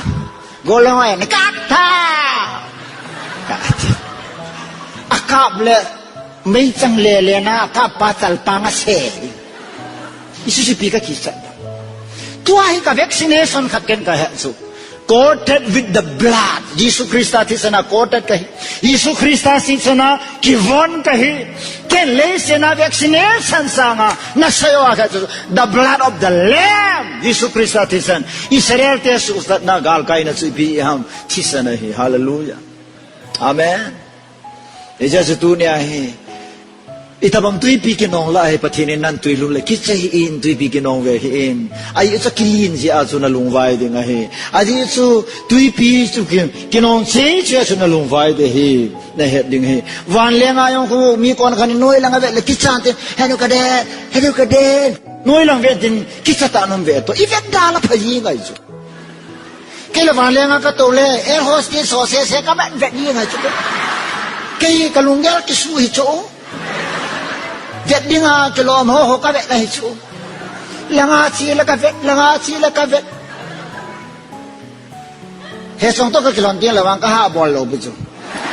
Go le hoi, ni kap ta. A kap le, meichang le le na, kap pa chal pa nga se. Isu si pi ka kisat. Tua hi ka vaccination khat ken ka he chu. Coated with the blood. Jesu Christa thisan a coated kahi. Jesu Christa thisan a kivon kahi. Ken leiset a vaccination sanga na sayo a khat chu. The blood of the Lamb. Jesu Christa thisan. Israel te suhsatna galkaina chu ipi ham. Thisan ahi. Hallelujah. Amen. Hijeh chun tunia hi, itobang twipi kinong lah hi Pathen in natwi lhun le kicha hih in, twipi kinong ve hih in. Ahi chu kilin jeh a chu na lungvai ding ahi. Ahi chu twipi chu ki, kinong cheh cheh a chu na lungvai ding ahi. Na het ding ahi. Vanlenga jong khu mi kon khat in noi langa vet le kichan te, "Henu ka den, henu ka den." Noi lang vet din kicha tah nom ve to. I vet da la pha ji ngai chu. Kei le vanlenga ka tou le, air hostess ho sese ka vet vet ni ngai chu. Kei ka lunggel kisu hi chu. Vet dinga kilom ho ho ka vet na hi chu. Langa chi le ka vet, langa chi le ka vet. He song to ka kilon tin le vang ka ha bol lou bu chu.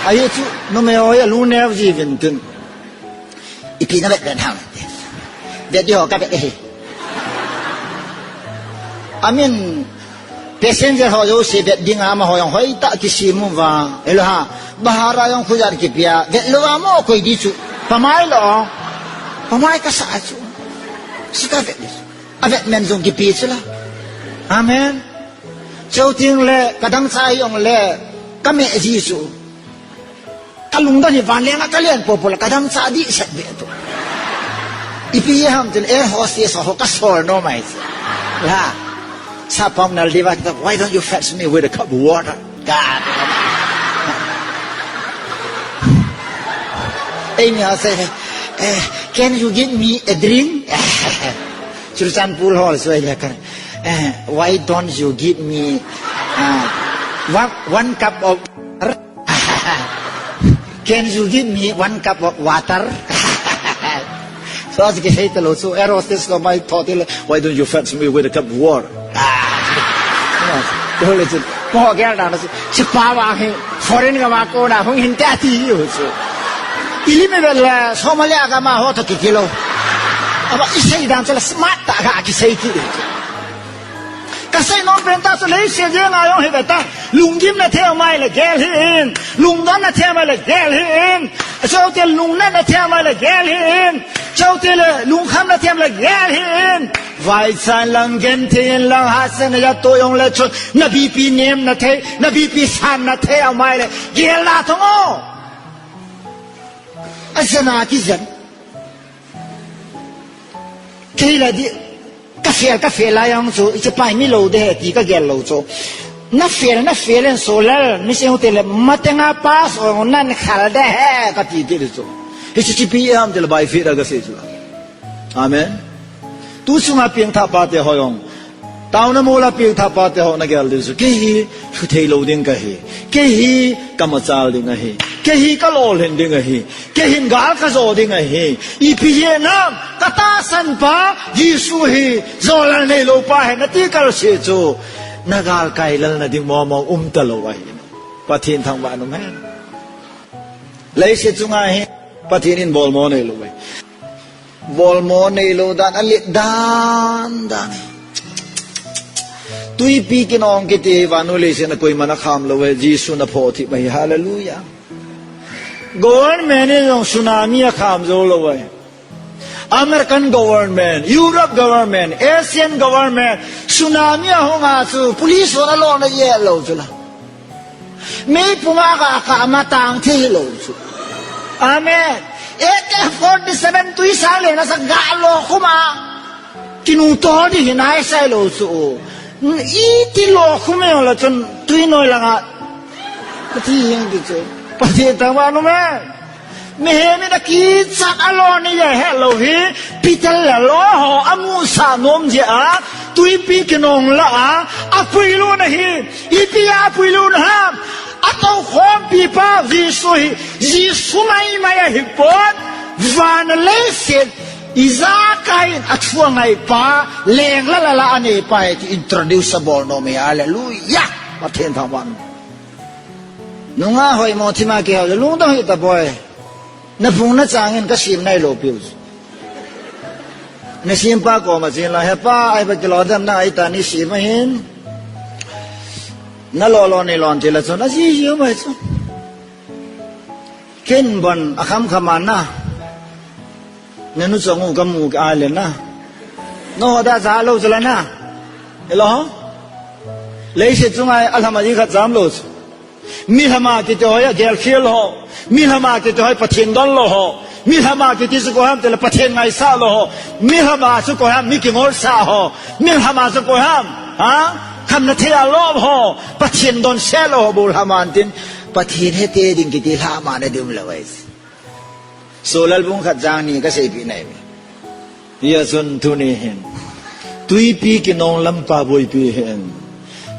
Ahi chu, numei ho ya lungneo ji vin tin. Ipi na vet vet ham. Vet di ho ka vet e. Amin, passenger ho jouse vet dinga amaho jong hoitah kisem uva. Elo ha, bahara jong khujat kipia. Vet lou a mo koi di chu. Pamai lo. Pamai ka sa chu. Si ka vet di chu. A vet men jong kipi chu la. Amen. Cheu ting le, ka dangchah jong le, ka meh ji chu. Ka lungdon hi vanlenga ka len popo le ka dangchah dih set be tu. Ipi ham tin air hostess ho ka sol nom ai. La. Sa pam nal diva, "Why don't you fetch me with a cup of water?" God. Ei mi ho sei, eh, "Can you give me a drink?" Churachandpur ho sei le ka, eh, "Why don't you give me, uh, one, one cup of water?" Can you give me one cup of water? So, aji kisei talou chu, air hostess ho mai tho tile, "Why don't you fetch me with a cup of water?" Ah. Tole chu, po gel da na chu, "Sipa wa hi, foreign ka wa ko na, hung hin ta ti yu chu." Ili me bel, Somalia ka ma ho to kikilo. Aba isei dan chu la smart ta ka kisei ki. Ka seinom pen tah chu leiset jenga jong hi ve ta. Lunggim na thei mai le gel hih in. Lungdon na thei mai le gel hih in. Chutile lungnat na thei mai le gel hih in. Chutile lungkham na thei mai le gel hih in. Vaichan lang genthei in lang hahsatna ja to jong le chun. Na B P nem na thei, na B P san na thei mai le gel na thong o. Ajana kijan. Kei la di, ka fail, ka fail lai ang chu, ichi pai mi lou de he ti ka gel lou chu. Na fail, na fail en so lal, mi se hu te le, ma te nga pass o nan khal de he, ka ti ti chu. Hichi chi pi am te le by faith a ka sei chu. Amen. Tu sunga piang tha pa te ho jong. Taona mola piang tha pa te ho na gel ding chu. Kei hi, thu thei lou ding ka hi. Kei hi, ka machal ding ahi. Kei hi, ka lolhin ding ahi. Kei hin gal ka jo ding ahi. Ipi hi nam, ka tahsan pa, Jesu hi, jolal neilou pa hi, na ti kal se chu. Na galkai lal na ding momo um talou ahi. Pathen thangvah in um hen. Leiset chunga hi, Pathen in bolmo neilou ahi. Bolmo neilou dan, alet dan dan. Twipi kinong kiti hi vannoi leiset a koiman akham lou ahi, Jesun aphoh thip ahi, hallelujah. Government in jong tsunami akham jou lou ahi. American government, Europe government, Asian government, tsunami ahung a chu police hon alona jeh lou chu la. Meipum a ka, ka matang thei lou chu. Amen. A K forty-seven tui sang le na sa ga lo khum a. Kinu to di hi nai sai lou chu. Iti lo khum e la chun tui noi langa. Ka ti hing di chu. Pathen thangvah in um e. Mihem in akichat a lon nei ahet lou hi, Peter le loi ho amusah nom jeh a, twipi kinong lah a, apui lut ahi. Ipi a apui lut ham? Atoukhompi pa Jesu hi, Jesu maimai ahipon, van le leiset ijakai in athu angai pa, leng la la la anei pa ahi ti introduce abol nom e. Hallelujah. Pathen thangvah in um. Nungah hoimo thima kihou le lungdong hih ta boi. Na phung na chang in ka sem nailou piu. Na sempa koma chen la, "He pa, ahi ba kilou dem na, ahi ta ni sem ahin. Na lolo ni lon ti la chun, aji ji mai chu. Ken bon akham kham a na. Na nu chong u ka mu ka le na. No da ja lou chu la na. Hello? Leiset chunga alhama ji khat jam lou chu. Milhama kiti ho hi agelkhel ho. Milhama kiti ho hi Pathen don lou ho. Milhama kiti chu koi ham tile Pathen ngaisah lou ho. Milhama chu koi ham, mi kingolsah ho. Milhama chu koi ham, ha? Khamna thei a lom ho. Pathen don se lou ho, bol hama antin. Pathen hete ding kiti lhama na dum lou ai. Solal bung khat chang ni ka seipeh nai ve. Hia chun tuni hin, twipi kinong lampa boipi hin,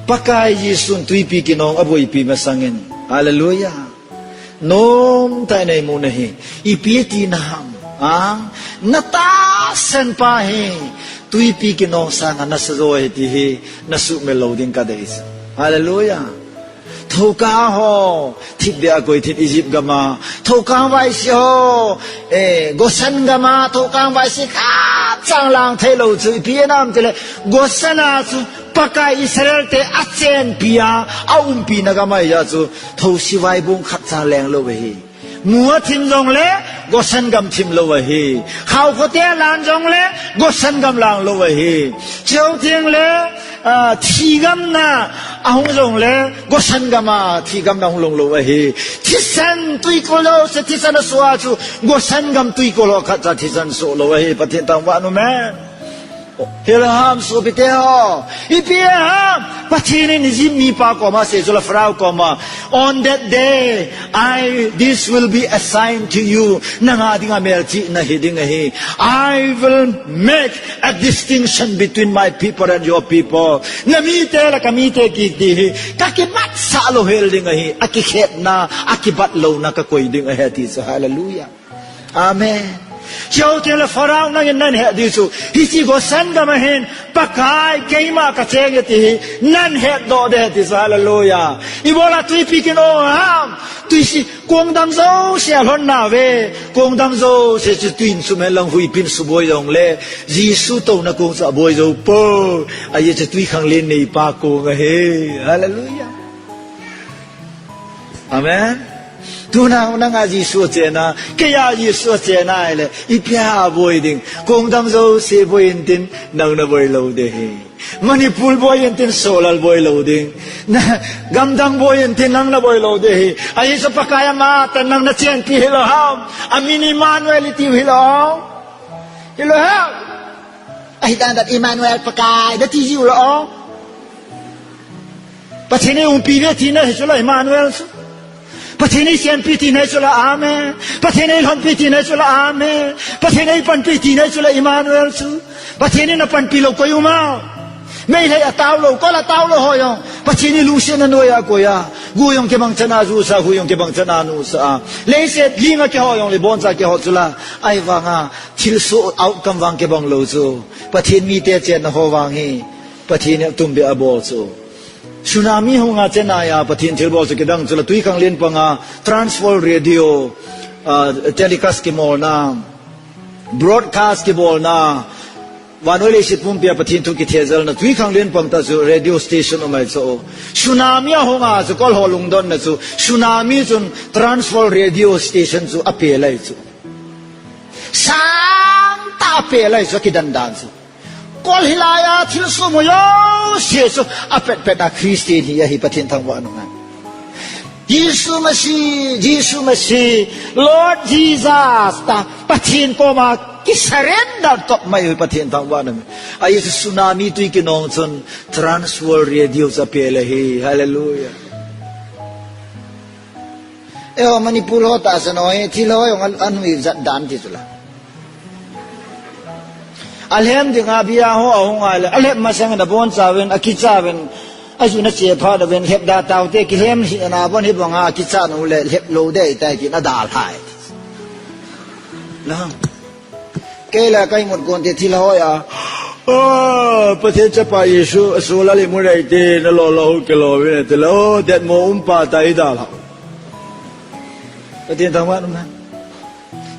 Pakai Jesun twipi kinong aboipi masangin. Hallelujah. Nomtah in eimu nahi. Ipi tina ham? A, na tahsan pa hi twipi kinong sanga nasa jo ahi ti hi na sumil lou ding ka deisah. Hallelujah. Thoukang ho, thipbeh a koi thit Egypt gam a. Thoukang vaisi ho, eh, Goshen gam a, thoukang vaisi khat chang lang thei lou chu. Ipi ham tile, Goshen a chu Pakai Israel te achenpi a, aumpina gam ahi a chu. Thousi vaibung khat chang leng lou ahi. Mu athim jongle, Goshen gam thim lou ahi. Khao khote alan jongle, Goshen gam lang lou ahi. Cheu teng le, ah, thi gam na ahung jongle, Goshen gam a thi gam na hung long lou ahi. Thisan twikol lou se thisan asoh a chu, Goshen gam twikol ho khat cha thisan soh lou ahi. Pathen thangvah in um e. Hilou ham sopite ho. Ipi ham? Pathen in Egypt mipa koma asei chu la, Pharaoh koma. On that day, I, this will be a sign to you. Nanga dinga melchihna hi ding ahi. I will make a distinction between my people and your people. Na mite le ka mite kiti hi. Ka kibatsah louhel ding ahi. Akikhetna, akibat louna ka koi ding ahi ati chu. Hallelujah. Amen. Cheu teng le Pharaoh nangin nahet diu chu. Hiche Goshen gam a hin Pakai keima ka cheng e ti hi nahet doh ding ahi ti chu, hallelujah. Ibola twipi kinong ham. Twi si kong dang jouse alhon nave. Kong dang jouse chu twin sumhen lang huipin suboi jongle. Jesu touna kong chu aboi jou poi. Ajeh chu twikhanglen neipa kong ahi. Hallelujah. Amen. Tuna nanga Jesu achen a, keiya Jesu achen a ahile, ipi a boi ding. Kong dang jouse boi intin, nang naboi lou ding ahi. Manipur boi intin, Solal boi lou ding. Na, gamdang boi intin, nang naboi lou ding ahi. Ajeh chu Pakai amatah nang nachenpi hilou ham. Amin Emmanuel itiu hilou ham. Hilou ham. Ahi dan dan Emmanuel Pakai, nati jiu lou ham. Pathen in umpi ve tina hi chu la Emmanuel chu. Pathen in chenpi tina hi chu la, amen. Pathen in lhonpi tina hi chu la, amen. Pathen in panpi tina hi chu la Emmanuel chu. Pathen in apanpi lou koi um a. Meilhei atao lou, kol atao lou ho jong. Pathen in lungsetna anoiya akoi a. Gu jong kibang chan a jusa, hu jong kibang chan a nusa a. Leiset ling a kiho jongle, boncha kiho chu la. Ahivanga, thilsoh outcome vang kibang lou chu. Pathen mite chenna ho vang hi. Pathen in atumbeh abol chu. Tsunami hunga Chennai a Pathen thilbol chu kidang chu la, twikhanglen panga Trans World Radio, ah, telecast kimolna, broadcast kibolna, vannoi leiset pumpia Pathen thu kithejalna, twikhanglen pang tah chu radio station um ahi chu. Tsunami ahunga chu kol ho lungdonna chu, tsunami chun Trans World Radio station chu apel ahi chu. Sangtah apel ahi chu, akidan dan chu. Kol hilai a thilsoh mu jouse chu apet pet a Christian hi ahi, Pathen thangvah in um e. Jesu Masih, Jesu Masih, Lord Jesus, tia Pathen koma kisurrender top mai hi Pathen thangvah in um e. Ajeh chu tsunami twi kinong chun Trans World Radio chu apel ahi. Hallelujah. Eiho Manipur ho tahsan ho hi, thil ho jong a, anui jat dan ti chu la. Alhem dinga bia ho ahung a le, alhem masang in abonchauvin, akichauvin, ajun ache phat uvin, lhep da taute, kilhem hi ana bon hi banga, akichat u le, lhep lou dei tai tin adalhai. La. Kei la ka imut kon te thil hoi a. Ah, Pathen chapa Jesu, asu la le mu rei te, na lo lo ke lo ve te lo, det mo um pa ta i da la. Pathen thangvah in um hen.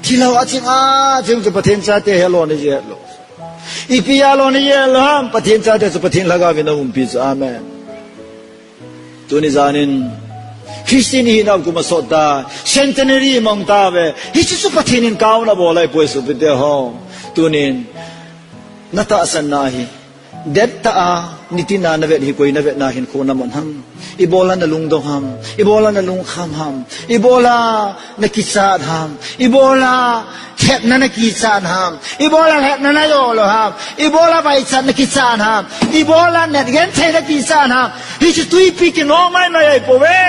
Thil ho a ching a, ching chu Pathen chate hi lo ni je lo. Ipi a lo ni je lo ham, Pathen chate chu Pathen lhagao vin a umpi chu. Amen. Tuni janin, Christian ihinau kum asot ta, centenary mang tave, hichu chu Pathen in kauna bol ahi poi sopite ho. Tunin, na tahsanna hi, det tah a, nitina na vet hi koi na vetna hinkho na man ham. Ibola na lungdong ham, ibola na lungkham ham, ibola na kichat ham, ibola lhepna na kichat ham, ibola lhepna na jolo ham, ibola vaichat na kichat ham, ibola netgenthei na kichat ham. Hichu tuipi kinom mai mai ahi poi ve.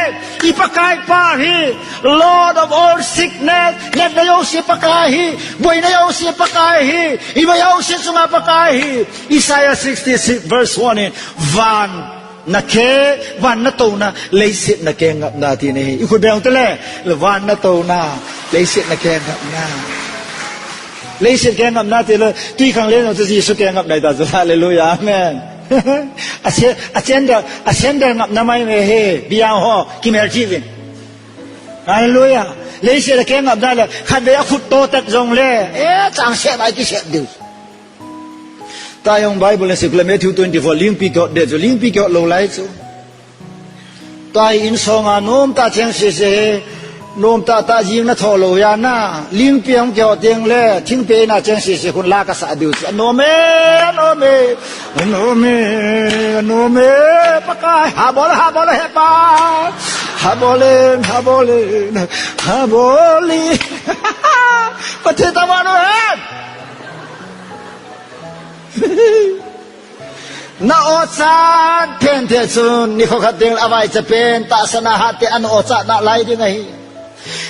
I Pakai pa hi, Lord of all sickness, lhepna jouse Pakai hi, boina jouse Pakai hi, ima jouse chunga Pakai hi. Isaiah sixty-six verse one in, van na khe, van na touna, leiset na kengapna ti ahi. I khut beng u te le, van na touna, leiset na kengapna. Leiset kengapna ti le, tui khang le no chu Jesu kengapna ta chu. Hallelujah, amen. A se, a sender, a sender ngapna mai me he, biang ho, kimel jivin. Hallelujah. Leiset a kengapna le, khatvei a khut to tat jong le, eh, chang se mai kisep diu. Tua jong Bible in secular Matthew twenty-four, lingpi kihot de chu, lingpi kihot lou lai chu. Tua hi insung a nomtah cheng sese hi, nomtah tah jing na tho lou ya na, lingpi hung kihot ding le, thingpi na cheng sese khun la kasah diu chu. Anom e, anom e, anom e, anom e, Pakai, habol, habol, he pa. Habol in, habol in, habol in. Pathen thangvah in um hen. Na ochat pen te chun, nikho khat ding avaicha pen, tahsan a hat te ana ochat nalai ding ahi.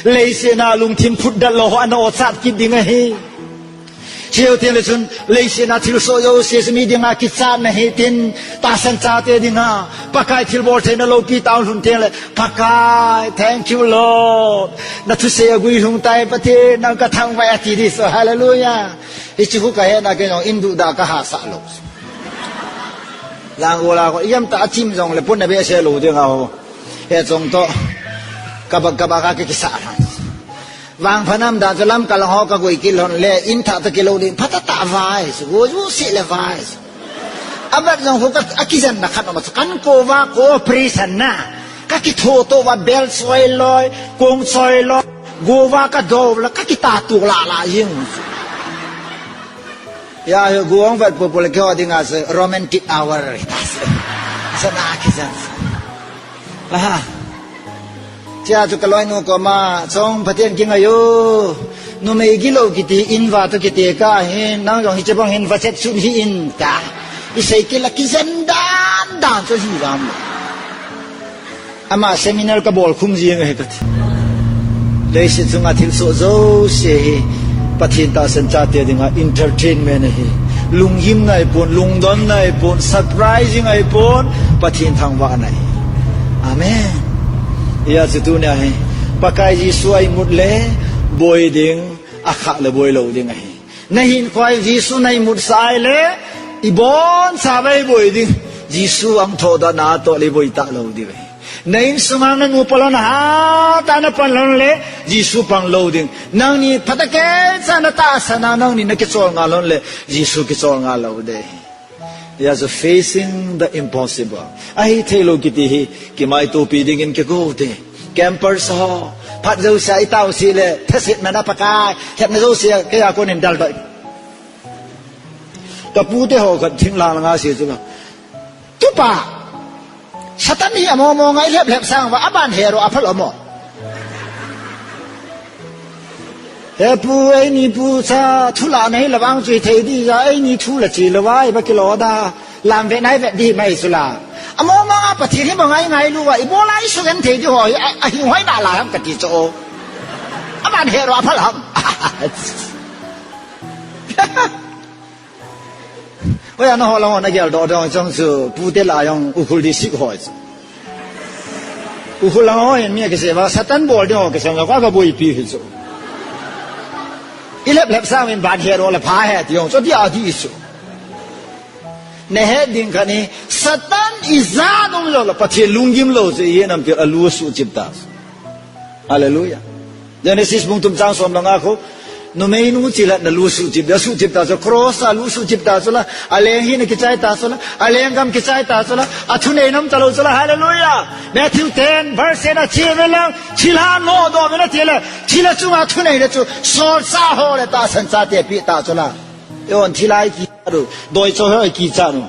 Leiset a lungthim phutdet lou ho ana ochat kit ding ahi. Cheu teng le chun, leiset a thilsoh jouse mi dinga kichatna ahi tin, tahsan chate dinga, Pakai thilbol theina loupi tah lhun teng le, Pakai, thank you Lord. Na thusei a guilhung tai Pathen, nang kathangvah e ati di chu, hallelujah. Hichu khu kahe na kei jong in duhdah kahasah lou. Lang u la ko, iam ta achim jong le pun na be se lou ding a ho. He chong to. Kaba, kaba ka ke kisa. Vangpha nam dan chu lamkal ho ka gui kit lhon le, in thah to kilou ding, phatah tah vai, su go ju si le vai. Abat jong khu ka, akijen na khat ma chu kan ko va ko operation na. Ka kitho to va bel soi loi, kong soi loi, go va ka do la, ka kita tu la la jing. Ya, hi guang vet pu pu le kyo ding a se romantic hour. Sa na ki sa. Aha. Chia chu ka loinu koma, chong Pathen kingai o. Numei gilou kiti in va to kiti ka hin, nang jong hiche bang hin va chet sun hi in ta. I sei kila kijen dan dan chu hi vam. Ama seminar ka bol khum jing ahi kati. Leiset chunga thilsoh jouse hi Pathen tahsan chate dinga entertainment ahi. Lunggimna ahipon, lungdonna ahipon, surprising ahipon, Pathen thangvahna ahi. Amen. Hijeh chun tunia hi Pakai Jesu a imut le boi ding, akhah le boi lou ding ahi. Na hinkho a Jesu na imut sah le, ibon chavai boi ding. Jesu ang thoh da na to le boi ta lou ding. Na insunga na nupa lou na hatah na pan lou le, Jesu pang lou ding. Nangni phatah kei cha na tahsan a, nangni na kichol nga lou le, Jesu kichol nga lou ding. Hijeh chun facing the impossible. Ahithei lou kiti hi, kimaitopi dingin kigo te. Campers ho, phat jouse a itao si le, thasetna na Pakai, lhepna jouse a, kei a konin dal doi. Ka pute ho khat thinglang nga si chu la. Tupa, Satan hi amo mo ngai lhep lhep sang va, aban hero aphal amo. He pu, eini pu cha thu la nei la vang chui thei di ja, eini thu la chi la vai ba kilo da, lam ve nai ve di mai sula. Among mong a Pathen hi bang a i ngailu a, ibola i sugenthei diu ho hi, a, a hing hoi nalai ham kati chu. Aman he ro a phal ham. Hoiya nangho lang ho na geldoh ding chang chu, pute la jong Ukhrul district ho chu. Ukhrul lang ho hin mi a kisei uva, Satan bol ding ho kisei uva, ka, ka boipi hi chu. I lep lep sang in ban he ro le pha he ti jong chu, ti a ti chu. Na het ding khat hi, Satan ijat um jongle Pathen lunggim lou chu, i nampi a lu suchip ta. Hallelujah. Genesis bung thum chang som le nga khu, numeinu chilhat na lu suchip, a suchip ta chu, cross a lu suchip ta chu la, a leng hin a kichai ta chu la, a lenggam kichai ta chu la, a thunei nam talou chu la, hallelujah. Matthew ten, verse eight a chi ve lang, thilha nodoh uvin ati le, thilha chunga thunei le chu, solchah ho le tahsan chate pe ta chu la. Eiho thilha i kicha u, doicho ho i kicha u.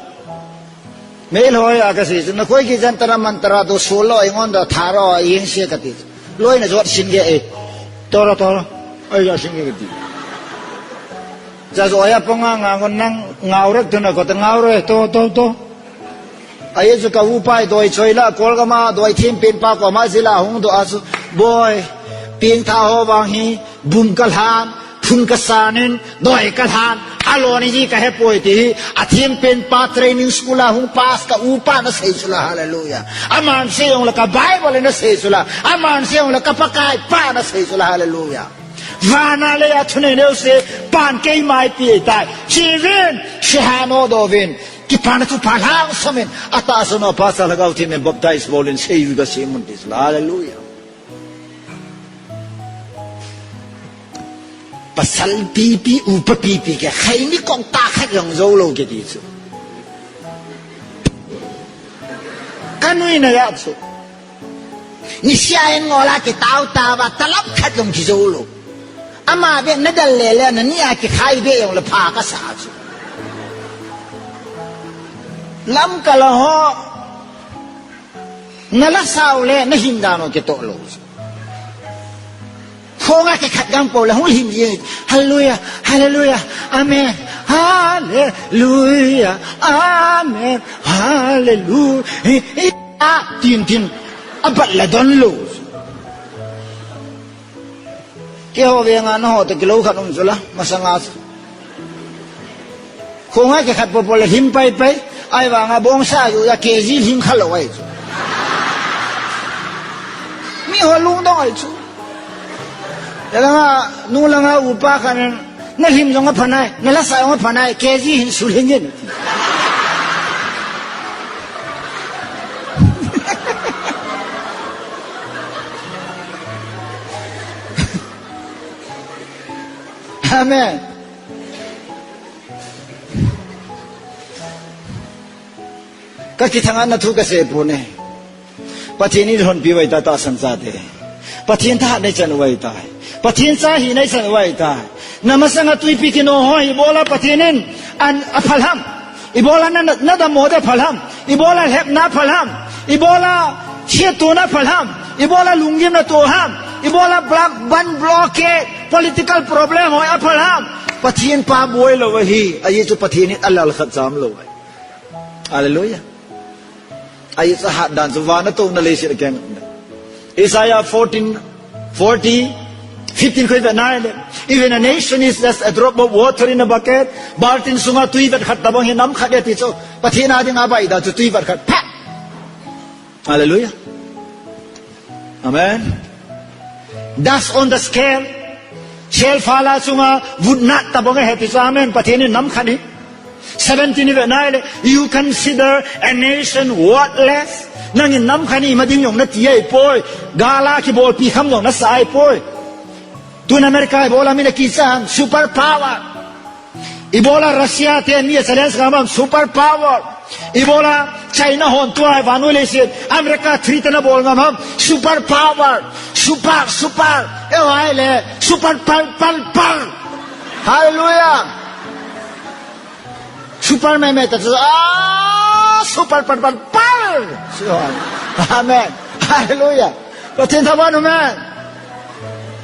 Mei loi a kasei chu, nakoi kichan tara mantara tu, sulou, ingon da tharo, ing se kati. Loi na jot sin ge e. Toro, toro. Oi, ja sin ge kati. Ja jo ya ponga nga ngon nang ngau rek tu na ko ta ngau re, to, to, to. Ahi chu ka upa hi doi choi la, Kolgam a doi thim pen pa koma jila hung doh a chu, "Boi, pengtha ho vang hi, bum ka lhan, phun ka san in, doi ka lhan, alon ji ka hepoi," ti hi, a thim pen pa training school a hung pass ka upa na sei chu la, hallelujah. Aman sei jongle ka Bible na sei chu la, aman sei jongle ka Pakai pa na sei chu la, hallelujah. Van a le a thunei neo se, pan keima eipe tai. Chivin, siha nodoh uvin. Kipana chu pha lhang samin, atahsan a pasal lhagao thim in baptize bol in seiyu ka simun ti chu la. Hallelujah. Pasal pipi, upa pipi ke, khaini kong ta khat jong jou lou kiti chu. Ka nui na ya chu. Nisea in ngol a kitao tao va, talap khat jong kijou lou. Ama ve na dal le le, na ni a kikhai ve jongle pha kasa chu. Lamkal a ho, na la sao le, na hin dan ho kitoh lou chu. Khonga kikhat gang pou le, hung hin ji. Hallelujah, hallelujah, amen, hallelujah, amen, hallelujah. A, tin, tin. A bat la don lou. Keiho venga nangho toh kilou khat um chu la, masanga chu. Khonga kikhat popo le hlim pai pai, ahivanga bongsa ju ja K G hlim kha lou ahi chu. Miho lungdong ahi chu. Hilanga, nu langa upa khat in, "Na hlim jong apha nai, na lasa jong apha nai, K G hin sulhing in." Amen. Ka kithang a na thu ka sei pon e. Pathen in lhonpi uva ahitai tahsan chate. Pathen thahat na ichan uva ahitai. Pathen cha hina ichan uva ahitai. Na masanga twipi kino ho hi ibola Pathen in an apha lham. Ibola na, na, na dammo ding apha lham. Ibola lhepna apha lham. Ibola siatona apha lham. Ibola lunggimna to ham. Ibola bla-, ban blockade, political problem ho apha lham. Pathen pa boi lou ahi. Ahi chu Pathen in alal khat cham lou ahi. Hallelujah. Ahi chu ahat dan chu vana touna leiset a keng. Isaiah fourteen, forty, fifteen khu i vet nai le. Even a nation is just a drop of water in a bucket. Baltin sunga tui vat khat tabang hi nam khat e ti chu. Pathen a dinga bai dan chu tui vat khat. Pha. Hallelujah. Amen. Dust on the scale. Scale phala chunga vutna tabang ahi ti chu, amen. Pathen in nam khat hi. Seventeen i vet nai le, you consider a nation worthless. Nangin nam khat hi ima ding jong nati ahipoi. Gal a kibolpi kham jong nasa ahipoi. Tun America ibola mi na kicha ham, super power. Ibola Russia te mi a challenge ngam ham, super power. Ibola China hon tua vannoi leiset America threaten abol ngam ham, super power. Super, super. Eiho le, super pal, pal, pal. Hallelujah. Super me me ta chu, ah, super pal, pal, pal. Amen. Hallelujah. Pathen thaban, amen.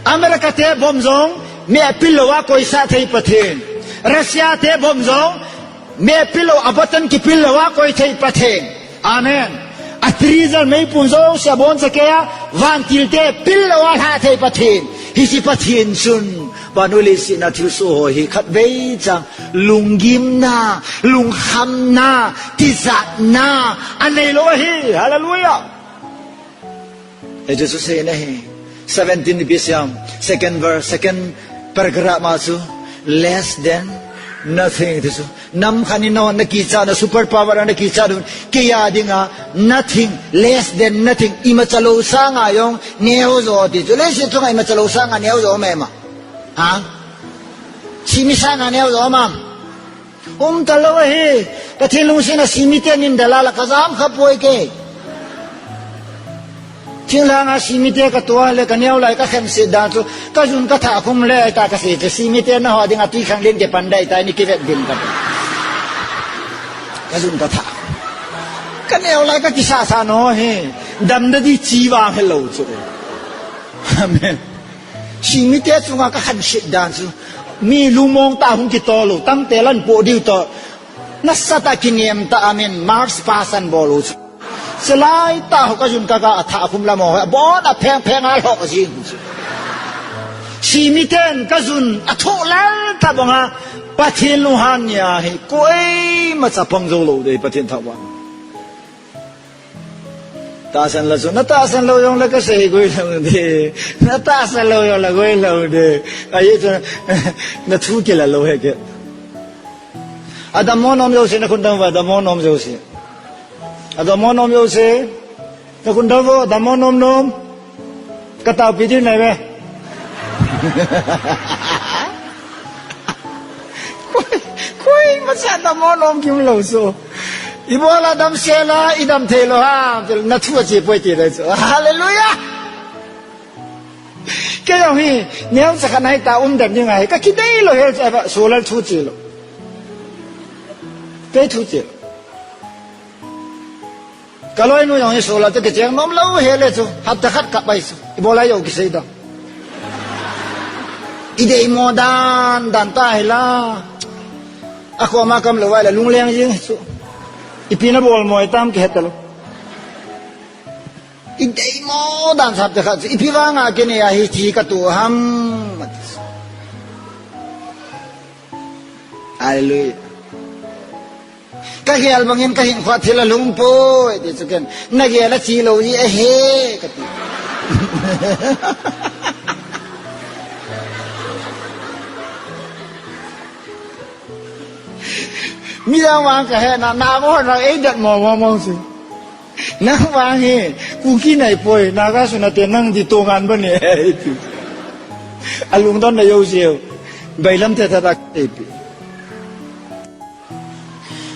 America te bomb jong, mi apil lou a koisah thei Pathen. Russia te bomb jong, mi apil lou a button kipil lou a koi thei Pathen. Amen. A three jal meipum jouse abonchan keiya, vantil te pil lou a lha thei Pathen. Hiche Pathen chun, vannoi leiset a thilsoh ho hi khatvei chang lunggimna, lungkhamna, tijatna anei lou ahi. Hallelujah. Hichu chu seina ahi. Seventeen ipi seiyem, second verse, second paragraph ma chu, less than nothing ti chu. Nam khat in nahon nakichat un, super power a nakichat un, keiya dinga nothing, less than nothing, imacha lou sanga jong neojo ti chu. Leiset chunga imacha lou sanga neojo um em? Ha? Simi sanga neojo um em? Umtalou ahi. Pathen lungset a simite nin dalha la kajam khapoi kei. Thinglhanga simite katoh le kaneo lai kakhenset dan chu, kajun kathah khum le ta kasei chu, simite naho dinga twikhanglen kipan ding ahitai, nei kivet uvin kati. Kajun kathah. Kaneo lai kakisahsah nao hi. Damna di chi vang helou chu. Amen. Simite chunga kakhenset dan chu, mi lungmong tah hung kitol u, tangte lan po diu toh. Nasatah a kinem tah a min, march past an bol u chu. Chulai tah ho kajun kaga athah khum lam ho, abon a pheng pheng a lhoh jing chu. Simiten kajun athoh lal tah banga, Pathen lunghan nia hi koima chapang jou lou ding, Pathen thangvah. Tahsan la chu, natahsan lou jongle kasei goi lou ding. Natahsan lou jongle goi lou ding. Ahi chu, nathu kila lou heke. Adammo nom jouse, nakhut dong uva, adammo nom jouse. Adammo nom jouse. Nakhut dong uva, adammo nom nom. Kataopi diu nai ve. Koi, koimacha adammo nom kium lou chu. Ibola damsel a, idam thei lou ham, nathu ache poi ti dai chu. Hallelujah! Kei jong hi, neocha khat nahi ta um dem ding ahi. Kakidei lou hel chu, ava, solar thu che lou. Kei thu che lou. Kaloinu jong hi solar te kicheng nom lou hel e chu, hapta khat kap ahi chu. Ibola jou kisei dam. Ideimo dan dan ta hi la. Akoma kam lou vai la lungleng jing chu. Ipi nabol mo itam kihet talou. Ideimo dan sa hapta khat chu. Ipi vanga kei nei a hiche katoh ham. Hallelujah. Kagel bangin kahinkhoa thil alhung poi, ti chu ken. Nagel a chi lou ji ahi, kati. Midang vang kahe na, Naga hon eidet mo mo mo chu. Nang vang hi, Kuki nai poi, Naga sunate nang di tongan bane, ti. Alungdon na jouse u. Bailam te tata keipi.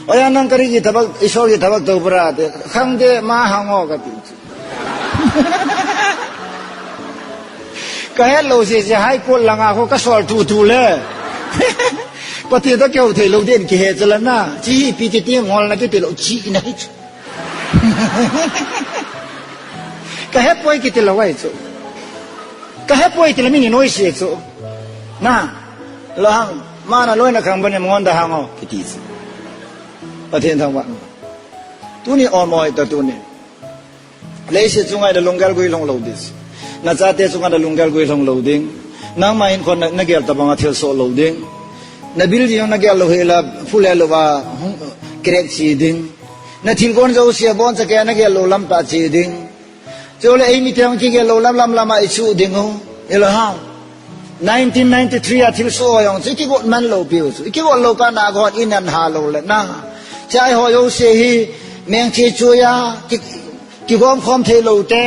Oya nang kari ki thabak, Isor ki thabak tou para te. Khang te ma hang o kati. Kahet lou sese High Court langa kho kasol tutu le. Pathen toh kihou thei lou den kihe chala na. Chi hi ipi ti ti ngol na kiti lou chi na hi. Kahe poi kiti lou ahi chu. Kahe poi ti le mi ni noise chu. Na. Lou hang. Mana loina khang bane ngon da hang o. Kiti chu. Pathen thangvah. Tuni o moi ta tuni. Leiset chunga na lunggel gui lhung lou ding. Nachate chunga na lunggel gui lhung lou ding. Nangma hinkho na, nagel tabanga thilsoh lou ding. Na building nagel lou hela, phule lou va, hung, crack chi ding. Na thilgon jouse abonchan keiya nagel lou lam tah chi ding. Chule eimi teng kigel lou lam lam lama ichu ding u. Hilou ham. Nineteen ninety-three a thilsoh jong chu ikigot man lou piu chu. Ikigot lou kana gon in an ha lou le na. Chai ho jouse hi mengche chuya ki, kigom khom thei lou te.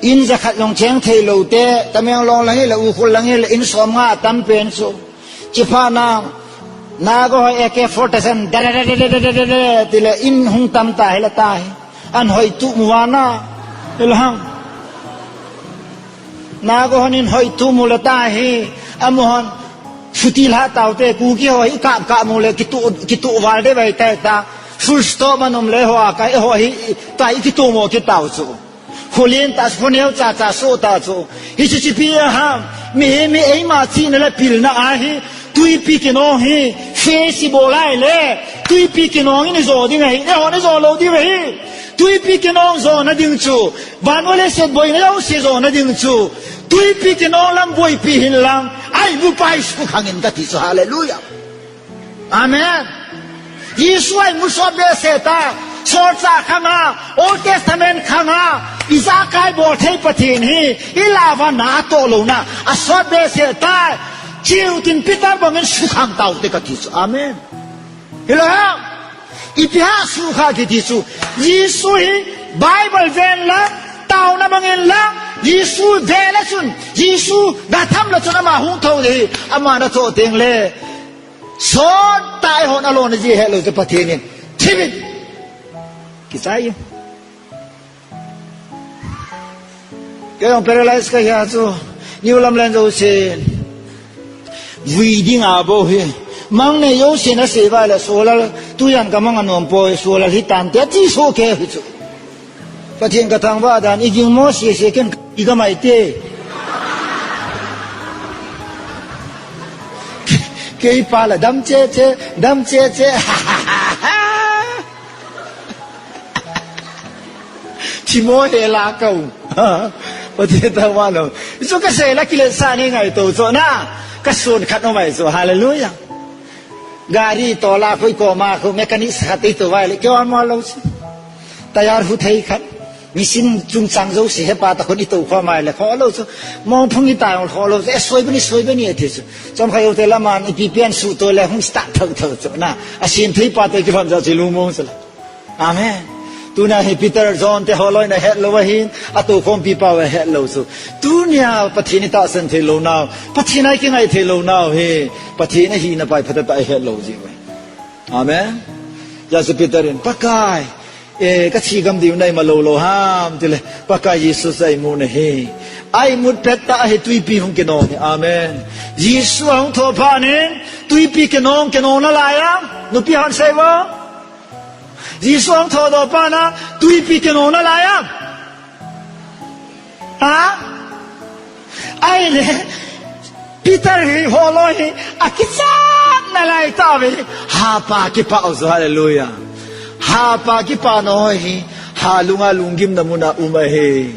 In jakhat jong cheng thei lou te. Tamenglong lang hi le Ukhrul lang hi le in som nga atam pen chu. Chipha na Naga ho A K forty-seven da da da da da da da da ti le in hung tam ta hi la ta hi. An hoi tu mu va na. Ilhang. Naga hon in hoi tu mu la ta hi. Amu hon. Suti la tau te Kuki ho hi kap kap mu le kitu, kitu val de vai ta ta. Full stop man um le ho a kai ho hi ta i kitu mo kitau chu. Khulen ta khoneo cha cha so ta chu. Hichi chi pi a ham. Mi hi mi eima chi na la pil na a hi. Tuipi kinong hi, face i bol a ahile, tuipi kinong in i jo ding ahi, eiho in i jo lou diu ahi. Tuipi kinong jona ding chu, van uva leiset boina jouse jona ding chu, tuipi kinong lam boipi hih in lang, a-imut pa hi sukhang in kati chu, hallelujah. Amen. Jesu a-imut sot behseh tai, solchah khang a, Old Testament khang a, ijakai bol thei Pathen hi, i lah uva natoh louna, asot behseh tai, Chutin Peter bangin sukhang taute kati chu. Amen. Hilou ham? Ipi ham sukha kiti chu. Jesu hi Bible ven lang, taona mangin lang, Jesu ve le chun, Jesu gatham le chun ama hung thou ding ahi, ama natoh teng le. Sot tah a eihon alona ji helou chu Pathen in. Thivin. Kichai. Kei jong paralyze kahi a chu, New Lamlen jousen vui ding a bou hi. Mang nei jousen asei uva le, Solal, tujan ka mang anom poi, Solal hitante, ati soh kei hi chu. Pathen ka thangvah dan, i ging mo sese ken i ka mai te. Kei pa la dam che che, dam che che. Thimo he la kau. Pathen thangvah lou. Chu ka sei la kiletsah nei ngai to chu na. Ka sun khat no mai chu. Hallelujah. Gari tola khoi koma khu mechanic sa thei to vai le. Keu an mo lou chu. Tayar hu thei khat. Machine chungchang jouse hepa ta khun i to kho mai le kho lou chu. Mong phung i tai kho lou chu. E soi bani, soi bani ati chu. Chomkhat jouse laman ipi pian su to le hung start thou thou chu na. Asin thei pa to kilhon ja chu lungmong chu la. Amen. Tuna hi Peter, John te holoi na hetlou ahin, atokhompi pau ahetlou chu. Tunia Pathen i tahsan thei lou nau, Pathen a i kingai thei lou nau hi, Pathen ahina pa hi phatah tah a i hetlou jiu ahi. Amen. Hijeh chun Peter in, Pakai, eh, ka thi gam diu na ima lou lou ham, tile, Pakai Jesu chu a-imut na hi. A-imut pet tah a hi tuipi hung kinong hi. Amen. Jesu ahung thou phat in, tuipi kinong, kinong nalai a, nupi hon sei uvo. Jesu ahung thoudoh phat in, tuipi kinong nalai a. Ha? Ahile, Peter hi holoi hi, akichat nalai tauve. Hapa kipah u chu, hallelujah. Hapa kipah na ho hi, halunga lunggimna mun a um ahi.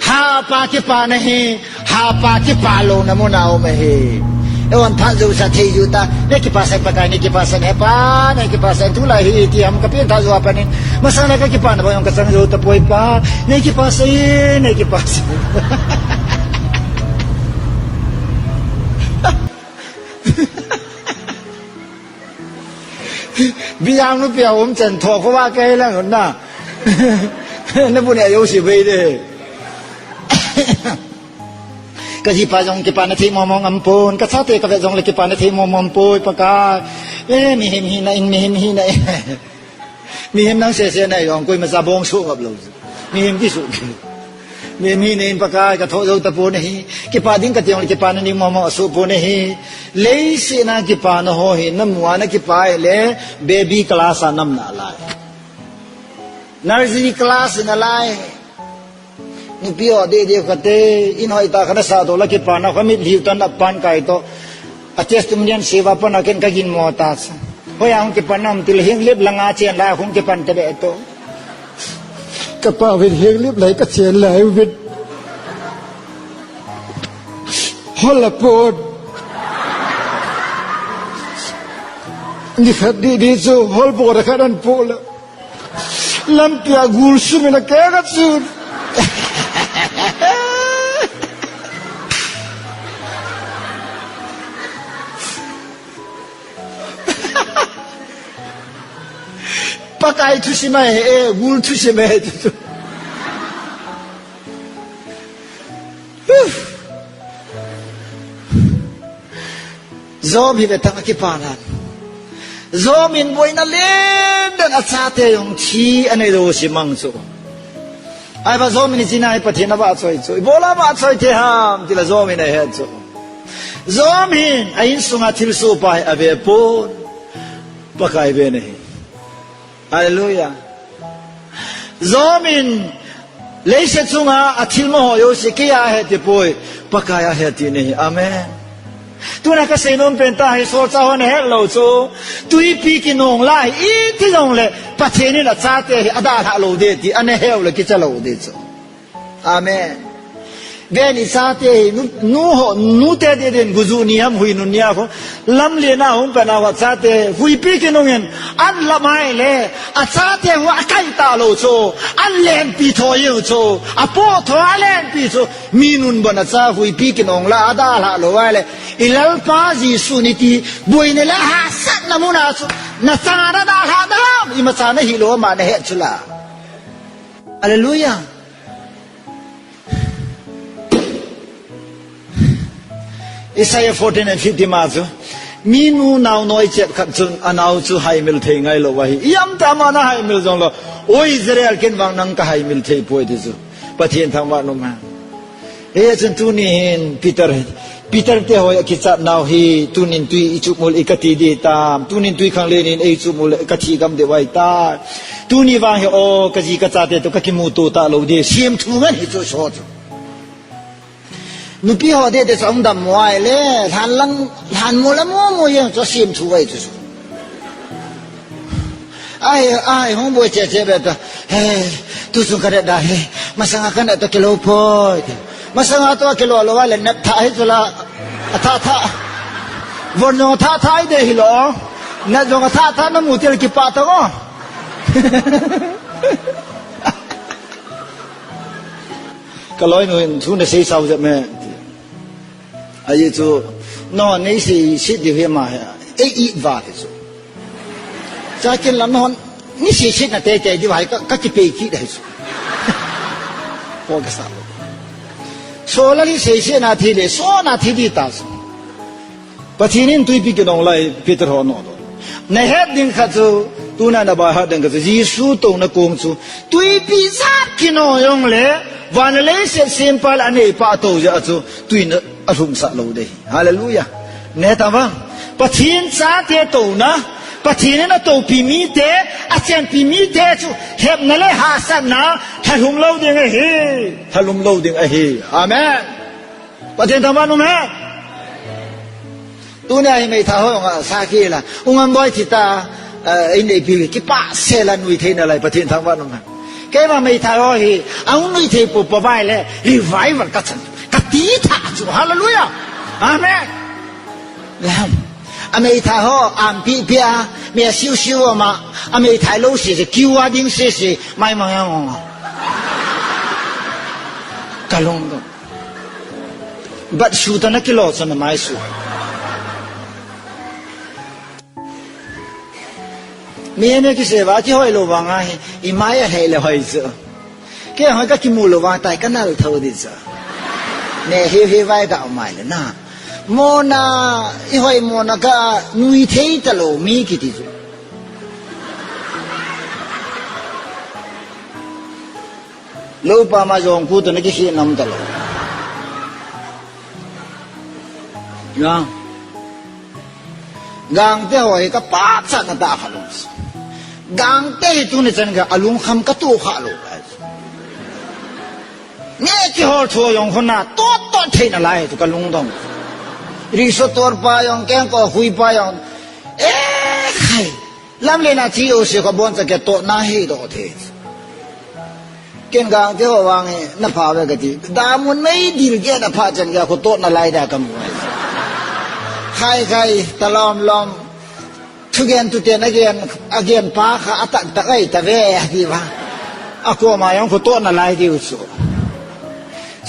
Hapa kipah na hi, hapa kipah louna mun a um ahi. Eihon phat jouse thei jiu ta, nei kipah sah in Pakai, nei kipah sah in hepa, nei kipah sah in tulai hi ti ham ka peng tha jou a pat in. Masang le ka kipah na bang jong ka chang jou tapoi pa, nei kipah sah in, nei kipah sah in. Biang nu pia um chen tho ko wa kai lang na. Na bu ne yo si bei de. Ka jipa jong kipana thei mong mong aum pon, ka chate ka vet jong le kipana thei mong mong aum poi Pakai. Eh, mihem hina in, mihem hina in. Mihem nang sese na jong koima cha bong suh ngap lou. Mihem kisuh. Mihem hina in Pakai ka tho jou tapon ahi. Kipah ding kati jong le kipana nei mong mong asuh pon ahi. Leiset a kipana ho hi, na mu a na kipah le, baby class a na um nalai. Nursery class a na um nalai. Nupi ho deh deh kate, in hoi tah khat na sah doh le kipana, ka mitlhi u tan a pan kai toh. A testimonial siva pan a ken ka ginmo ta chu. Hoiya hung kipan ham tile, Henglep langa chen lai hung kipan ta be toh. Ka pa uvin Henglep lai ka chen lai uvin. Hol a pon. Ni khat ni ni chu hol bor khat an po le. Lampi a gul sum in a keng a chun. Pakai thusim ahi e, gul thusim ahi tu. Job hi ve tang a kipanan. Job in boina len den a chate jong thi a nei lou si mang chu. Ahivang Job in hiche na hi Pathen avahchoi chu. Ibola avahchoi thei ham tile Job in ahet chu. Job hin a insunga thilsoh pa hi ave pon. Pakai ven ahi. Hallelujah. Job in leiset chunga a thilma ho jouse kei a ahe ti poi, Pakai a ahe ti ahi. Amen. Tuna kasei nom pen ta hi, solchah ho nahet lou chu. Tuipi kinong lai, iti jongle, Pathen in achate hi adalhah lou ding ti, ana heu le kicha lou ding chu. Amen. Ven ichate hi, nu, nu ho, nute ding ding, guju ni ham, huinun ni a ho. Lamlen a hung pen a ho chate, huipi kinong in, an lam ai le, achate ho akai ta lou chu, an lenpi tho u chu, apo tho a lenpi chu, mi nun bon a cha huipi kinong la, adalhah lou ai le, i Lalpa Jesu ni ti, boina le hahsatna mun a chu, nachan a dalhah dam, imacha nahi lou, ama nahet chu la. Hallelujah. Isaiah fourteen and fifteen ma chu, mi nu nao noi chet khat chun anao chu haimil thei ngai lou ahi. Iam ta ma na haimil jong lou. O Israel, ken vang nang ka haimil thei poi ti chu. Pathen thangvah nom hen. Hichun tuni hin Peter, Peter te ho akichat nau hi, tunin tui ichup mul i kati ding tam, tunin tui khang le nin eichup mul le kathi gam ding vai ta. Tuni vang hi o, kaji kachate toh kakimuto talou ding, semthu ngen hi chu so chu. Nupi ho ding te chu hung dammo ai le, lhan lang, lhan mo la mo mo jeng chu semthu vai chu chu. Ai, ai, hung boi che che be ta. He, tu sung ka da he. Masanga ka na to kilo poi. Masanga to kilo lo le nat tha hi chu la. Atha tha. Von jong tha tha i de hi lo. Nat jong tha tha na mu tel kipa ta ngo. Ka loi nu hin thu na sei sau jep me. Ahi chu, no, nei sei sit diu hi ma he. Ei i va hi chu. Cha kin lam hon, ni sei sit na te te diu hai ka, ka ki pe ki dai chu. Ko ka sa. So la li sei sei na thi le, so na thi di ta chu. Pathen in tuipi kinong lai Peter ho no do. Na het ding khat chu, tuna na ba hat ding khat chu, Jesu touna kong chu, tuipi jat kinong jong le, van le leiset sempa le aneipa tou jeh a chu, tuin alhumsah lou ding. Hallelujah. Ne ta vang. Pathen chate touna, Pathen in atoupi mite, achenpi mite chu, hepna le hahsatna, lhalhum lou ding ahi. Lhalhum lou ding ahi. Amen. Pathen thangvah nom hen. Tunia hi meithai ho nga sakhi la. U Ngamboi thi ta, eh, in ei pi kipa se la nui thei nalai Pathen thangvah nom hen. Keima meithai ho hi, ahung nui thei pu pa vai le, revival ka chan. Ka ti tha chu. Hallelujah. Amen. Lam. A meithai ho, am pi pi a, me siu siu ma, a meithai lo si si, kiu a ding si si, mai ma yang ong. Ka lung dong. Bat su ta na kilo sa na mai su. Mi ne ki se va ki hoi lo va nga hi, i mai a hei le hoi chu. Ke hoi ka ki mu lo va tai ka nal tho di chu. Ne hi hi vai ka mai le na. Mo na, i hoi mo na ka nui thei ta lo mi ki ti chu. Lo pa ma jong ku to na ki khi nam ta lo. Ya. Gangte ho hi ka pachat na ta kha lo. Gangte hi tuni chan ka alung kham ka tu kha lo. Ne ki hol tho jong khona tot tot thei nalai tu ka lungdong. Riso tor pa jong keng ko hui pa jong. Eh, khai. Lam le na chi o se ko bon cha ke to na hi do the. Ken gang te ho wang e, na pha ve ka ti. Da mun mai dil ke na pha chan ke ko to na lai da ka mu. Khai khai, ta lom lom. Thu gen tu te na gen, a gen pa kha a tak tak ai ta ve, a ti va. A ko ma yong ko to na lai di u su.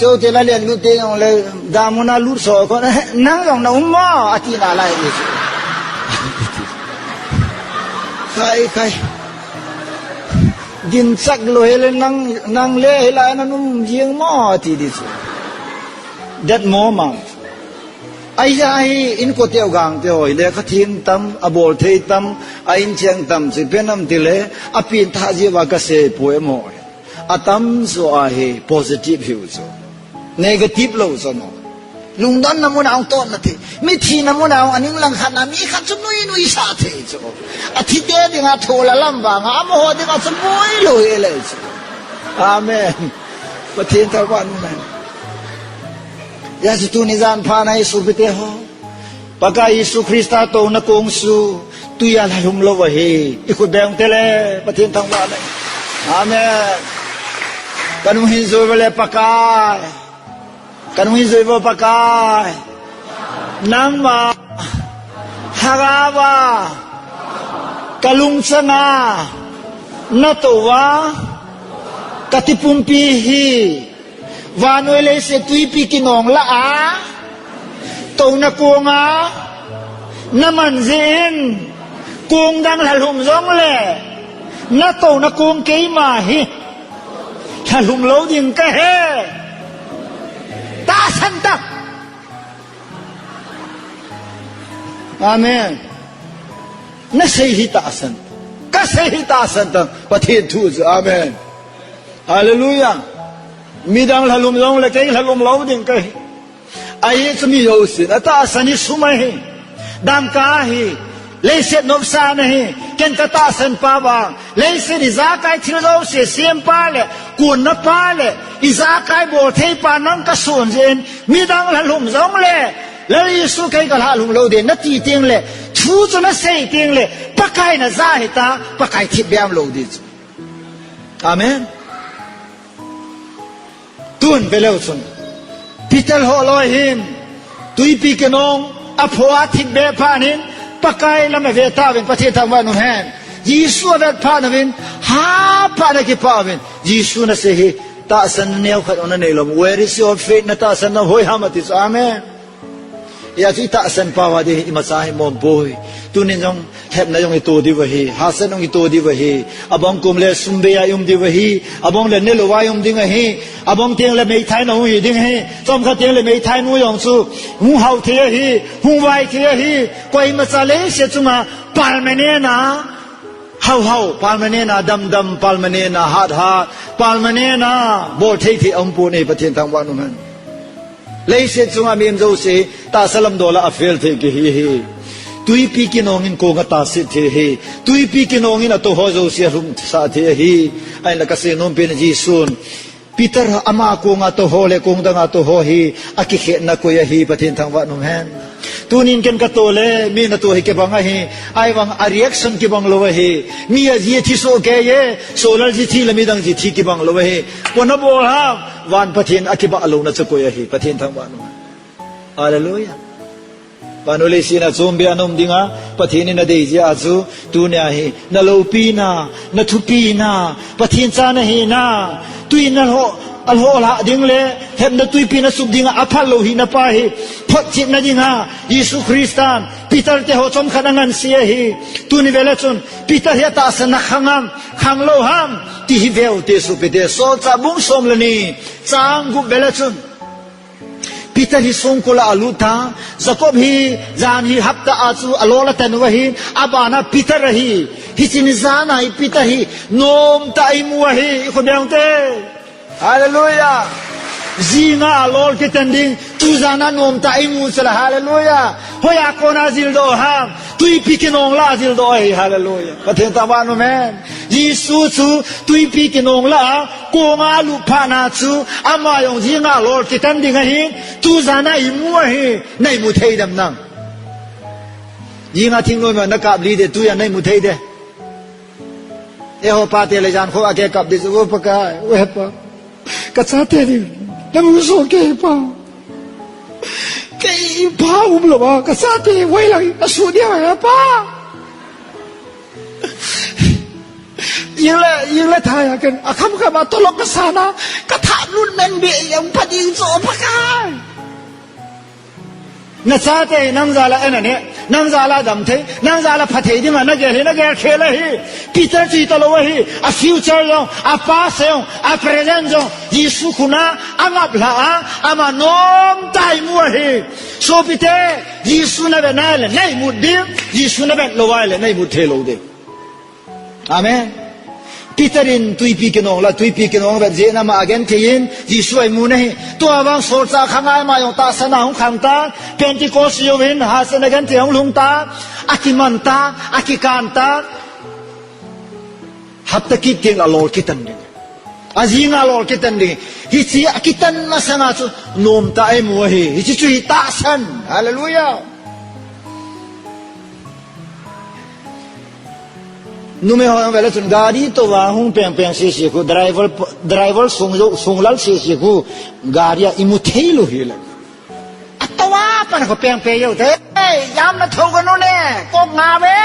Chou te la len lut te jong le, da mun a lut so ko, "Nang jong na um mo?" a ti nalai. Khai, khai. Din chak lo he le nang, nang le he la na um jing mo a ti di chu. That moment. Ai ja hi in ko teu gang te hoi le ka thim tam, a bol thei tam, a in cheng tam, chi pen am ti le, a pin tha ji wa ka se poi mo. A tam zo a hi positive hi u chu. Negative lo chu no. Lungdon na mun a ong tot na thei. Mi thi na mun a ong aning lang khat na mi khat chu nui nui sa thei chu. A thi te ding a tho la lam vang a mo ho ding a chu boi lo he le chu. Amen. Pathen thangvah in. Ya chu tuni jan pha na hi supi te ho. Pakai Jesu Christa touna kong chu tuiya lhalhum lou ahi. I khut beng tele, Pathen thangvah in. Amen. Kanung hin jui uva le Pakai. Kanung hin jui uva Pakai. Nangma. Lhagao va. Kalungchang a. Natou va. Kati pumpi hi. Vannoi leiset tuipi kinong lah a, touna kong a, naman jeh in, kong dang lhalhum jongle, natouna kong keima hi, lhalhum lou ding kahi. Tahsan tan. Amen. Nasei hi tahsan. Kasei hi tahsan tan. Pathen thu chu. Amen. Hallelujah. Midang lhalhum jongle kei lhalhum lou ding kahi. Ahi chu mi jousen atahsan hi sum ahi. Dangka ahi. Leiset nopsahna ahi. Ken katahsan pa vang. Leiset ijakai thil jouse sempa le, konna pa le, ijakai bolthei pa nang kason jeh in, midang lhalhum jongle, Lal Jesu kei kalhalhum lou ding nati tengle, thu chu nasei tengle, Pakai naja hita, Pakai thipbeh aum lou ding chu. Amen. Tun veleu chun. Peter holoi hin. Tuipi kinong. Aphoh a thipbeh phat in. Pakai lam ave tauvin Pathen thangvah in umhen. Jesu avet phat uvin. Haphat in akipah uvin. Jesu nasei hi. Tahsan neo khat jong nanei lou. Where is your faith? Natahsan na hoiham ati chu. Amen. Hijeh chun itahsan pau a ding imacha hi mompoi. Tunin jong lhepna jong ito diu ahi, hahsatna jong ito diu ahi. Abang kum le sum bei a i um diu ahi. Abang le nelou a i um ding ahi. Abang teng le meithaina hung hi ding ahi. Chomkhat teng le meithainu jong chu hung hao thei ahi, hung vai thei ahi. Koimacha leiset chunga permanent a hao hao, permanent a dam dam, permanent a hat hat, permanent a bolthei thei aumpon ahi, Pathen thangvah in umhen. Leiset chunga mihem jouse tahsa lam dol a afel thei kihi hi. Tuipi kinong in kong atahsit thei hi. Tuipi kinong in atoh ho jouse alhumsah thei ahi. Ahinla kasei nom pen Jesun Peter ama kong atoh ho le kong dang atoh ho hi akikhetna koi ahi, Pathen thangvah in umhen. Tunin ken katoh le mi natoh hi kibang ahi. Ahivang a reaction kibang lou ahi. Mi aji athi soh kei e. Solal ji thi le midang ji thi kibang lou ahi. Koi in abol ham? Van Pathen akibah louna chu koi ahi, Pathen thangvah in umhen. Hallelujah. Vannoi leiset a chombe a naum dinga, Pathen in nadei jeh a chu, tunia hi, naloupina, nathupina, Pathen cha nahina, tui nalhoh, alhoh lah ding le, lhepna tuipi nasup dinga, aphal lou hina pa hi, photchetna dinga, Jesu Christan, Peter te ho chomkhat angansei ahi, tuni vele chun, Peter hi atahsan a khang ham, khang lou ham, ti hi veu te sopite, Solchah bung som le ni, chang gup vele chun. Peter hi songkul a alut tan, Jacob hi jan hi hapta a chu alol atan u ahi, abana Peter ahi, hiche ni jan a hi Peter hi, nomtah a imu ahi, ikhut beng te. Hallelujah. Jinga alol kitan ding, tujan a nomtah a imu chu la, hallelujah. Hoiya kona jildoh ham, tuipi kinong lah a jildoh ahi, hallelujah. Pathen thangvah in umhen. Jesu chu tuipi kinong lah a, konga alut phat na chu, ama jong jinga alol kitan ding ahi, tujan a imu ahi, naimu thei dem nang. Jinga thingnoi ma nakap lih de, tujan naimu thei de. Eiho pate le jan kho a kei kap di chu, O Pakai, O Hepa. Kachate ding, namu soh kei Pa. Kei Pa umlou a, kachate hoilang asuh dia Hepa. Jing le, jing le thai a ken, akham kham a tolok kasan a, kathap lut men be jong pha ding chu Pakai. Nachate hi nang jal a ana neh, nang jal a dam thei, nang jal a pha thei dinga nagel hi, nagel khel ahi. Peter chu hitalou ahi, a future jong, a past jong, a present jong, Jesu khut a, angap lhah a, ama nomtah a imu ahi. Sopite, Jesu navet nai le, naimut ding, Jesu navet lou vai le, naimut thei lou ding. Amen. Peter in tuipi kinong lah, tuipi kinong vet jeh in ama agenthei in, Jesu a imu ahi. Tua vang solchah khang a ama jong tahsan a hung khang tan, Pentecost jouvin, hahsatna genthei hung lhung tan, akiman tan, akikan tan. Hapta kit teng le alol kitan ding. Ajing a alol kitan ding. Hiche akitan masang a chu nomtah a imu ahi. Hiche chu hi tahsan. Hallelujah. Numei ho vele chun gari tou a hung peng peng sisi khu, driver, driver sung jo, sung lal sisi khu, gari a imu thei lou hi le. A tou a pan khu peng peng jou te. Ei, jam na thou ka nu ne, kok nga ve.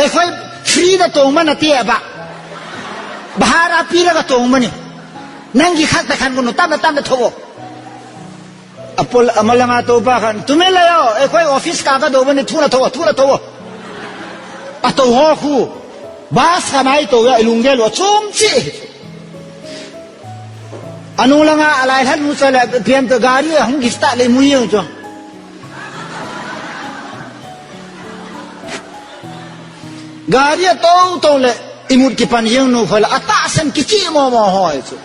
Ei, khoi free da tou ma na ti ba. Bahar a pi la ka tou ma ni. Nang ki khak ta khan ko no tam na tam na thou. Apol, amalanga tou pa khan, "Tumi le yo, ei khoi office ka ka dou bani, thuna thou, thuna thou." A tou ho khu, bus khan ai tou ya, ilung gel wa chum chi. Anu langa alai lhan nu cha le, piam to gari a hung gista le mu yeng cho. Gari a tou tou le, imut kipan yeng nu khoi le, atahsan kichi mo mo hoi chu.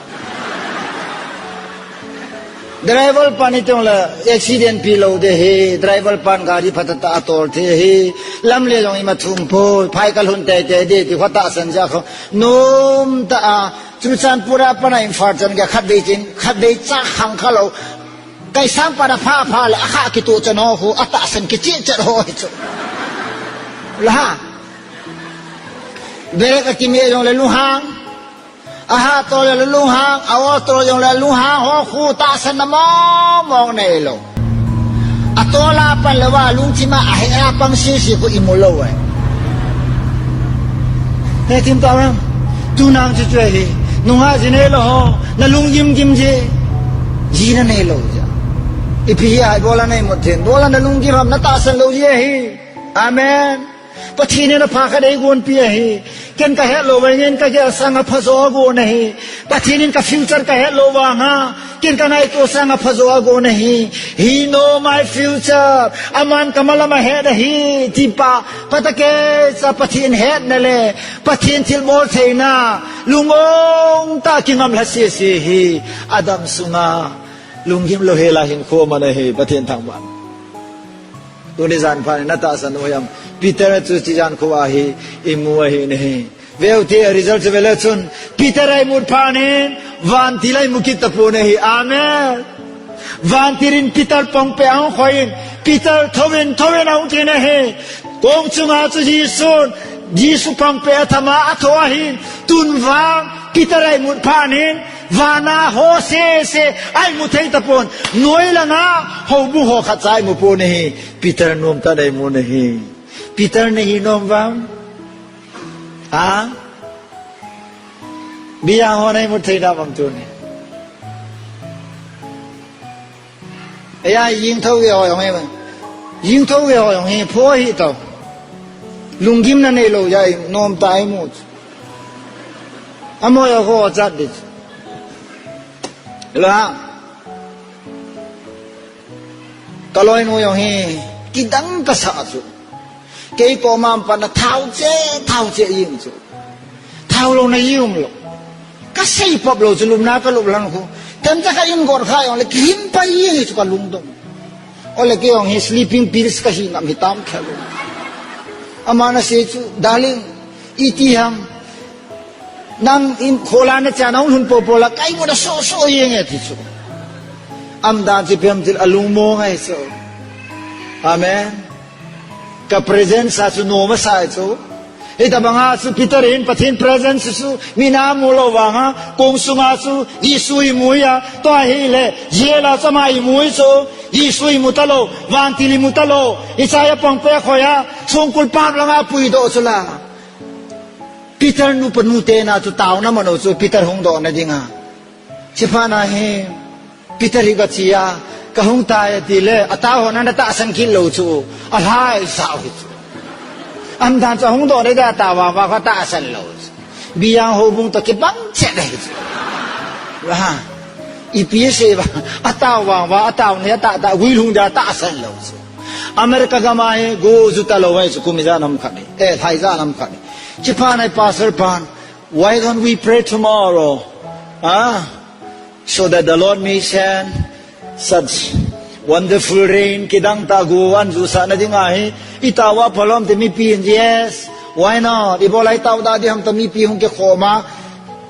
Driver pan itong le accident pi lou de hi, driver pan gari phatata atol the hi, lam le jong ima thum poi, phai kal hun te te de, ti khoi tahsan ja kho, nom ta a, Churachandpur a pan a Imphal chan ka khat vei chin, khat vei cha khang kha lou, kai sang pan a pha pha le, a kha kitu chan ho khu, atahsan kichi chat ho hi chu. La ha. Brake a kimi jong le lunghang. Aha to le lunghang, a o to jong le lunghang ho khu tahsan na mong mong nei lou. A to la pan le wa lungthim a ahe a pang sisi khu imu lou e. He tim ta ram. Tu nang chu chu hi. Nunga ji nei lou ho, na lunggim gim ji. Ji na nei lou ja. Ipi hi ai bola nei mo then. Bola na lunggim ham na tahsan lou ji hi. Amen. Pathen in apha khat eigonpi ahi. Ken kahet lou vangin kagel sang aphajo agon ahi. Pathen in ka future kahet lou vanga, ken kangaito sang aphajo agon ahi. He know my future. Aman kamal ahet ahi. Tipa, phatah keicha Pathen hetna le Pathen thilbol theina, lungmong tah kingam lha sese hi. Adam sunga lunggim lou hela hinkho man ahi, Pathen thangvah. Tuni jan phat in na tahsan u ham? Peter chu chi jan khu ahi, imu ahi nahi. Veu te result chu vele chun, Peter a imut phat in, vantil a imu kit tapon ahi. Amen. Vantil in Peter pangpeh a hung khoi in, Peter thouvin, thouvin ahung ti nahi. Kong chunga chu Jesu, Jesu pangpeh a thama atho ahin, tun vang, Peter a imut phat in, vana ho sese, a imu thei tapon, noi langa, houbung ho khat cha imu pon ahi. Peter nom tah a imu nahi. Peter nahi nom vang. Ha? Bia ho na imu thei na vang tuni. Eya, jing thou ge ho jong hi. Jing thou ge ho jong hi, pho hi tau. Lunggim na nei lou ja, nom tah a imu. Amo ya ho chat di. La. Ka loinu jong hi, kidang kasa chu. Kei koma pan a thao che, thao che jing chu. Thao lou na jing lou. Ka sei pop lou chu, lupna ka lup lang khu. Tem cha ka in gor kha jong le, kihim pai jing chu ka lungdong. Ole kei jong hi sleeping pills ka hi nam hi tam khe lou. Ama na sei chu, darling, iti ham. Nang in khola na cha nang hun po po la kai mo da so so yeng e ti chu. Am dan chi pem til alung mo ngai chu. Amen. Ka presence a chu nom asa chu. Hita banga chu Peter in Pathen presence chu mi na mu lou vanga kong sunga chu Jesu imu a to ahile jela chama imu chu Jesu imu talou vantil imu talou Isaiah pangpeh khoi a songkul pam langa puidoh chu la. Peter nu panu te na chu taona mano chu Peter hung doh na dinga. Chiphat na hi Peter hi ka chia, ka hung tai ati le, atao ho na na tahsan kit lou chu, alhai sao hi chu. Am dan chu hung doh na da tao vang vang ka tahsan lou chu. Biang houbung to kibang chet hi chu. Ha. Ipi se ba, atao vang vang, atao ne ta ta, gui lhung da tahsan lou chu. America gam a hi, go ju talou hi chu, kum ijat ham khat ni. Eh, lhai ijat ham khat ni. Chiphat na pastor pan, why don't we pray tomorrow? Ah, so that the Lord may send such wonderful rain, kidang tah go an jusah na ding ahi, i tao a phalom te mipi in, yes, why not? I bol a i tao da di ham ta mipi hung kikhom a,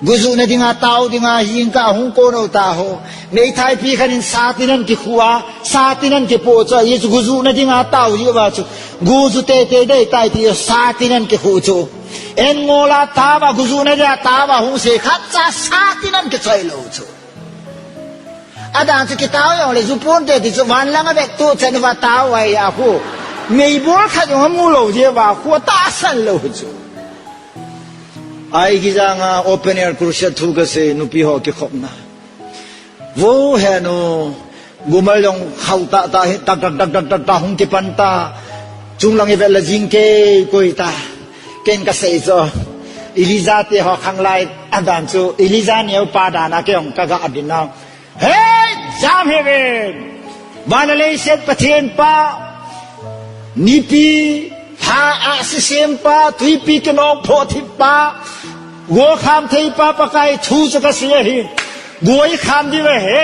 Gujuhna dinga tao dinga hingkah hung kon u ta ho. Meithai pi khat in satin an kikhu a, satin an kipoh chu, ahi chu gujuhna dinga tao hi uva chu. Guju tete dei tai ti satin an kikhu chu. En ngol a tao va, gujuhna dinga tao va hung se khat cha satin an kichoi lou chu. Adan chu kitao jong le ju ponte ti chu van lang a vet tu chen va tao ai a khu. Meibol khat jong amu lou jeh uva khu atahsan lou chu. Ahi jeh a open air crusade thu kasei, nupi ho kikhopna. Vo he nu, gumal jong khau tah tah hi, tak tak tak tak tak tak hung kipan ta. Chunglang i vet le jing kei koi ta. Ken kasei chu. Elijah te ho khang lai adan chu. Elijah neo pa dan a kei jong kaga adin nau. Hei, jam hih in. Van le leiset Pathen pa, nipi, lha a sisem pa, twipi kinong phoh thip pa, go kham thei pa, Pakai thu chu kasei ahi. Go i kham diu ahi,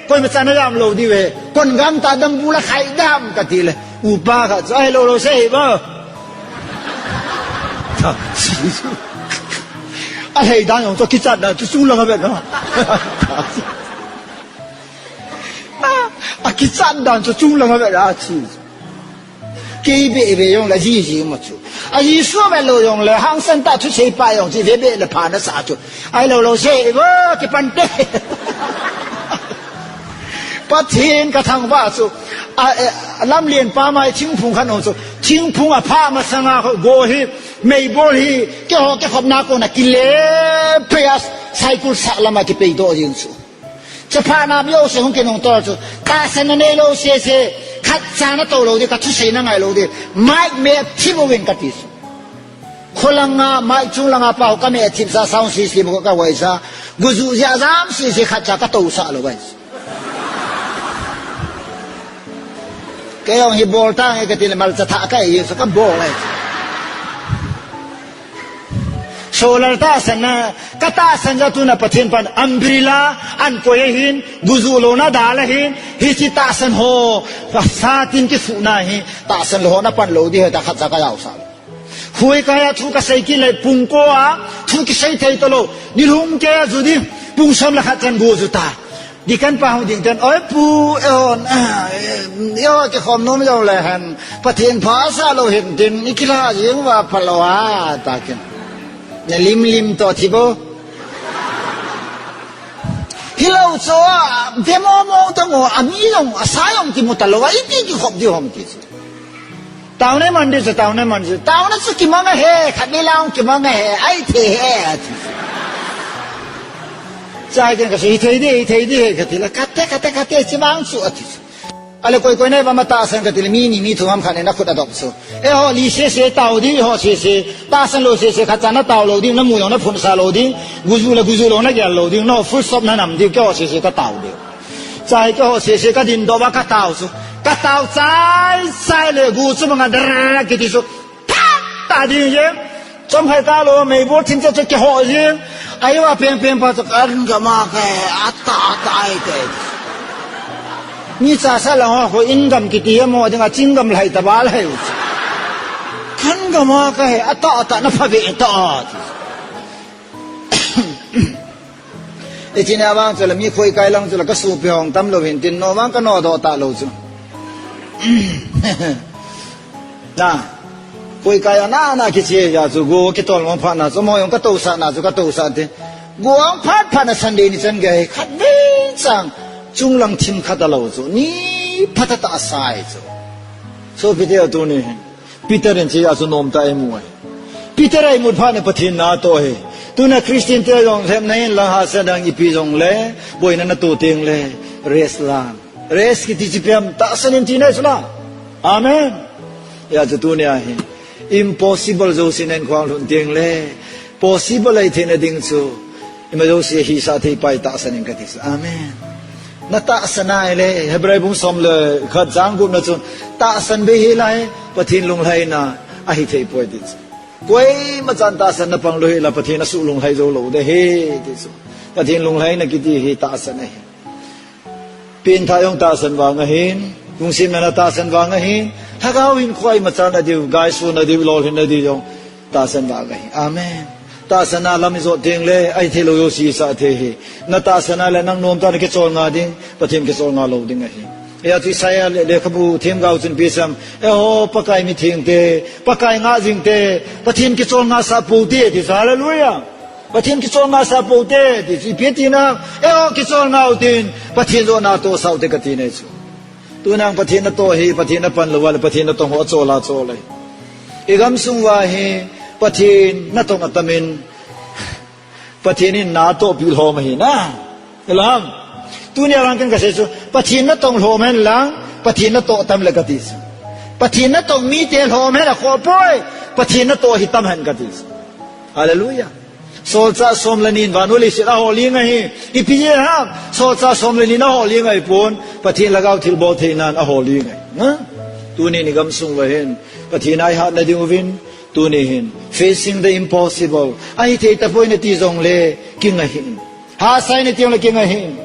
koima chan a jam lou diu ahi. Kon gam ta dam bu la khai dam kati le. Upa khat chu ahilou lou sei hi ba. Alhei dan jong chu kichat dan chu chunglang a vet na. A kichat dan chu chunglang a vet a chi. Kei be be jong le ji ji mo chu. A Jesu vet lou jong le hangsan tah thusei pa jong chi ve be le pha nasa chu. Ahilou lou sei ba kipan te. Pathen ka thangvah chu, a, e, lamlen pa mai thingphung khat um chu, thingphung a pha masanga go hi, meibol hi, keiho kikhopna kona kile pei a, cycle sah lama kipei doh jing chu. Chapha nam jouse hung kinung tol chu, tahsanna neilou sese, khat cha natou lou ding, ka thusei nangai lou ding, mic me thim uvin kati chu. Kholanga, mic chunglanga pa ho ka me thip sa sound system ho ka huai sa. Guju jia jam sisi khat cha ka tou sa lou vai. Kei jong hi bol ta nge kati le malcha tha ka ei sa ka bol ai. Solar tahsanna, ka tahsan ja tuna Pathen pan umbrella an koi ahin, guju louna dal ahin, hichi tahsan ho, ka satin kisuna hi, tahsan lou ho na pan lou di he ta khat cha ka jao sa. Khuikaiya thu kasei kit le pungko a, thu kisei thei talou. Nilhum keiya ju di, pung som le khat chan go ju ta. Deacon pa hung ding ten, oi pu, eihon, ah, eh, eiho kikhom nom jong le hen, Pathen pha sa lou hin tin, i kilha jing uva phalou a, ta kin. Na lim lim to thi bo. Hilou chu, ve mo mo ta ngo, ami jong, asa jong kimu talou a, iti kikhop di hom ti chu. Taona man di chu, taona man di chu. Taona chu kimang ahi, khat ni lang kimang ahi, ahi thei ahi, ati. Chai ken kasei, hi thei di, hi thei di, kati le, kate, kate, kate, chi vang chu, ati. Ale koi koi nai va ma tahsan kati le, mi ni mi thum ham khat ni na khut adop chu. Eiho li sese tao di, eiho sese, tahsan lou sese, khat cha na tao lou di, na mu lou, na phun sa lou di, guju le guju lou, na gel lou di, na full stop na nam di, keiho sese ka tao di. Chai keiho sese ka din doh va ka tao chu. Ka tao chai, chai le gu chu manga dar kiti chu. Tha ta ding jeng. Chom khai ta lou, meibol thim cha chu keiho jeng. Ahi va peng peng pa chu kan gam a ka he, ata, ata ai te. Ni cha sa la ho, ho in gam kiti he mo ding a ching gam lai ta ba lai. Kan gam a ka he, ata, ata na pha ve ta. Ichi na vang chu la mi khoi kai lang chu la ka supi hong tam lou hin tin no vang ka no doh ta lou chu. Na, khoi kai a na na kiche ja chu go kitol mo pha na chu mo jong ka tou sa na chu ka tou sa te. Go ang phat phat na Sunday ni chan gai khat vei chang chunglang thim khat alou chu ni phat ta sai chu. So pi te tu ni. Peter in chi a chu nom ta ei mu ai. Peter ei mut phat ni Pathen na to he. Tuna Christian te jong lhem na hin lang ha sa dang ipi jong le, boina na to teng le, rest lang. Rest kiti chi piam tahsan in ti nai sula. Amen. Ya chu tuni a hi. Impossible jo sin en khwang lhun teng le. Possible ei theina ding chu. Ima jouse hi sa thei pai tahsan in kati chu. Amen. Na tahsan a ile, Hebrai bung som le khat chang gup na chun, tahsan be hi lai, Pathen lunglhaina ahi thei poi ti chu. Koima chan tahsan na pang lou hi la, Pathen a su lunglhai jou lou de hi ti chu. Pathen lunglhaina kiti hi tahsan ahi. Pengthah jong tahsan vang ahin, lungsemna na tahsan vang ahin, lhagao hin koima chan a diu, gaisuna diu, lolhinna diu jong tahsan vang ahi. Amen. Tahsan a lam ijot ding le, ahi thei lou jouse sa thei hi. Na tahsan a le nang nomtah a na kicholnga ding, Pathen kicholnga lou ding ahi. Hijeh chun Isaiah le, lekhabu themgao chun ipi asei em, eiho Pakai mithengte, Pakai ngah jingte, Pathen kicholnga sah pou te, ti chu, hallelujah. Pathen kicholnga sah pou te, ti chu, ipi tina, eiho kicholnga utin, Pathen jona tohsah u te kati nei chu. Tuna Pathen natoh hi, Pathen napan lou uva le, Pathen natong ho achol a chol ahi. Igamsung uva hi, Pathen natong atam in, Pathen in natoh pi lhom ahi na. Ilham. Tunia vang ken kasei chu, Pathen natong lhom hen lang, Pathen natoh tam le kati chu. Pathen natong mite lhom hen akhoh poi, Pathen natoh hi tam hen kati chu. Hallelujah. Solchah som le ni in vannoi leiset ahol jeng ahi. Ipi jeh ham? Solchah som le ni in ahol jeng ahi pon. Pathen lhagao thilbol theinan ahol jeng ahi. Na? Tunin igamsung uva hin, Pathen a ihatna diuvin, tuni hin, facing the impossible. Ahi thei tapoi nati jongle, kingai hih in. Hahsa in nati jongle kingai hih in.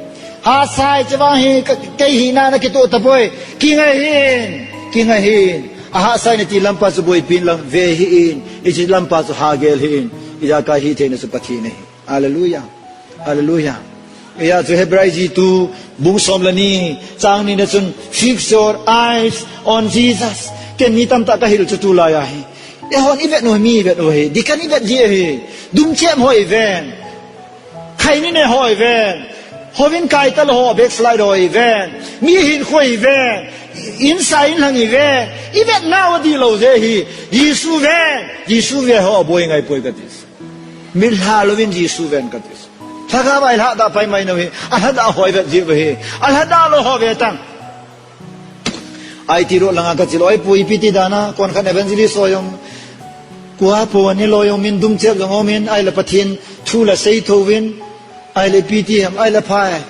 Hahsa in, chuvang hi ka, kei hina nakitoh tapoi. Kingai hih in. Kingai hih in. Ahahsa in nati lampa chu boipi in lang ve hih in. Hiche lampa chu hagel hih in. Ijakai hithei na chu Pathen ahi. Hallelujah. Hallelujah. Hijeh chun Hebrai jitu bung som le ni, chang ni na chun, "Fix your eyes on Jesus." Ken mi tamtah kahil chu tulai ahi. Eihon ivet u hi, mi ivet u hi. Deacon ivet ji ahi. Dumchem ho iven. Khaini ne ho iven. Houin kaital ho, backslide ho iven. Mi hinkho iven. Insa inlang iven. Ivet nau adihlou jeh hi. Jesu ven. Jesu ve ho aboi ngai poi kati. Mitlha louvin Jesu ven kati. Lhagao a ilhadah pai mai nau hi, alhadah ho ivet jiu hi, alhadah lou ho ve tang. I T road langa kache lou, ahi pu ipi ti dan a, konkhat evangelist ho jong, kua po ni lou jong min dumchet jong um in, ahile Pathen thu la sei thou vin, ahile ipi ti ham, ahile phai.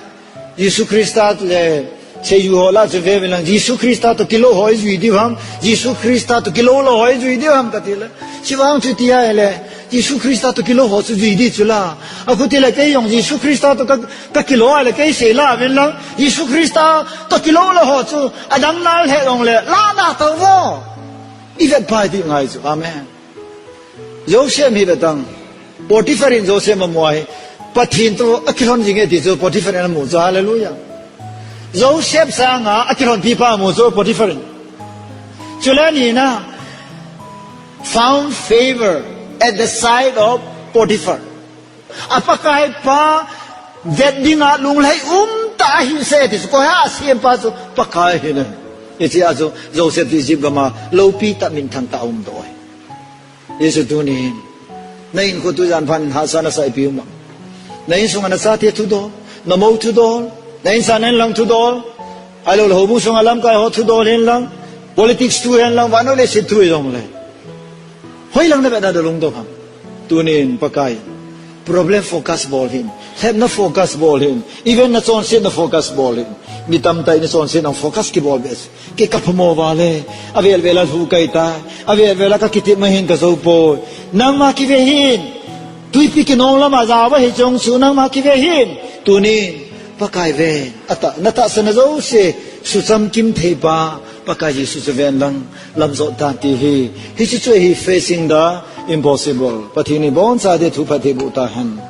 Jesu Christa le, Seiju ho lah chu ve uvin lang, Jesu Christa toh kilou ho ijui diu ham, Jesu Christa toh kilou lou ho ijui diu ham kati le. Chuvang chu iti ahile, Jesu Christa toh kilou ho chu jui di chu la. Akhuti le kei jong Jesu Christa toh ka, kakilou ahile kei sei la uvin lang, Jesu Christa toh kilou lou ho chu, adang nal he jong le, la da tau vo. Ivet pai ti ngai chu. Amen. Joseph hi ve tang. Potiphar in Joseph amu ahi. Pathen toh akilhon jing e ti chu Potiphar in amu chu. Hallelujah. Joseph sanga akilhon pipa amu chu Potiphar in. Chule ni na, found favor at the sight of Potiphar. A Pakai pa vet dinga lunglhai umtah ahi se ti chu. Koi ham asem pa chu? Pakai ahi ne. Hiche a chu Joseph chu Egypt gam a loupi tah minthang tah a um doh ahi. Hichu tunin, na hinkho tujan phat in hahsa nasah ipi um am? Na insung a nachate thudol, namou thudol, na insa na inlang thudol, ahilou le houbung sunga lamkai ho thudol hen lang, politics thu hen lang, vannoi leiset thu hi jong le. Hoilang na vetna dalung dong ham? Tunin Pakai, problem focus bol hih in, lhepna focus bol hih in, even nachonsetna focus bol hih in. Mi tamtah in nachonsetna focus kibol be. Kei kaphamo uva le, avel vel a lhu kahi tai, avel vel a kakitep ma hin kajou poi. Nangma kive hih in, twipi kinong lama jao ahi jong chu nangma kive hih in. Tunin, Pakai ven, atah, natahsan a jouse, suchamkim thei pa, Pakai Jesu chu ven lang, lamjot tan ti hi. Hiche chu ahi facing the impossible. Pathen in ibonchauva thu phatthei boh tahen.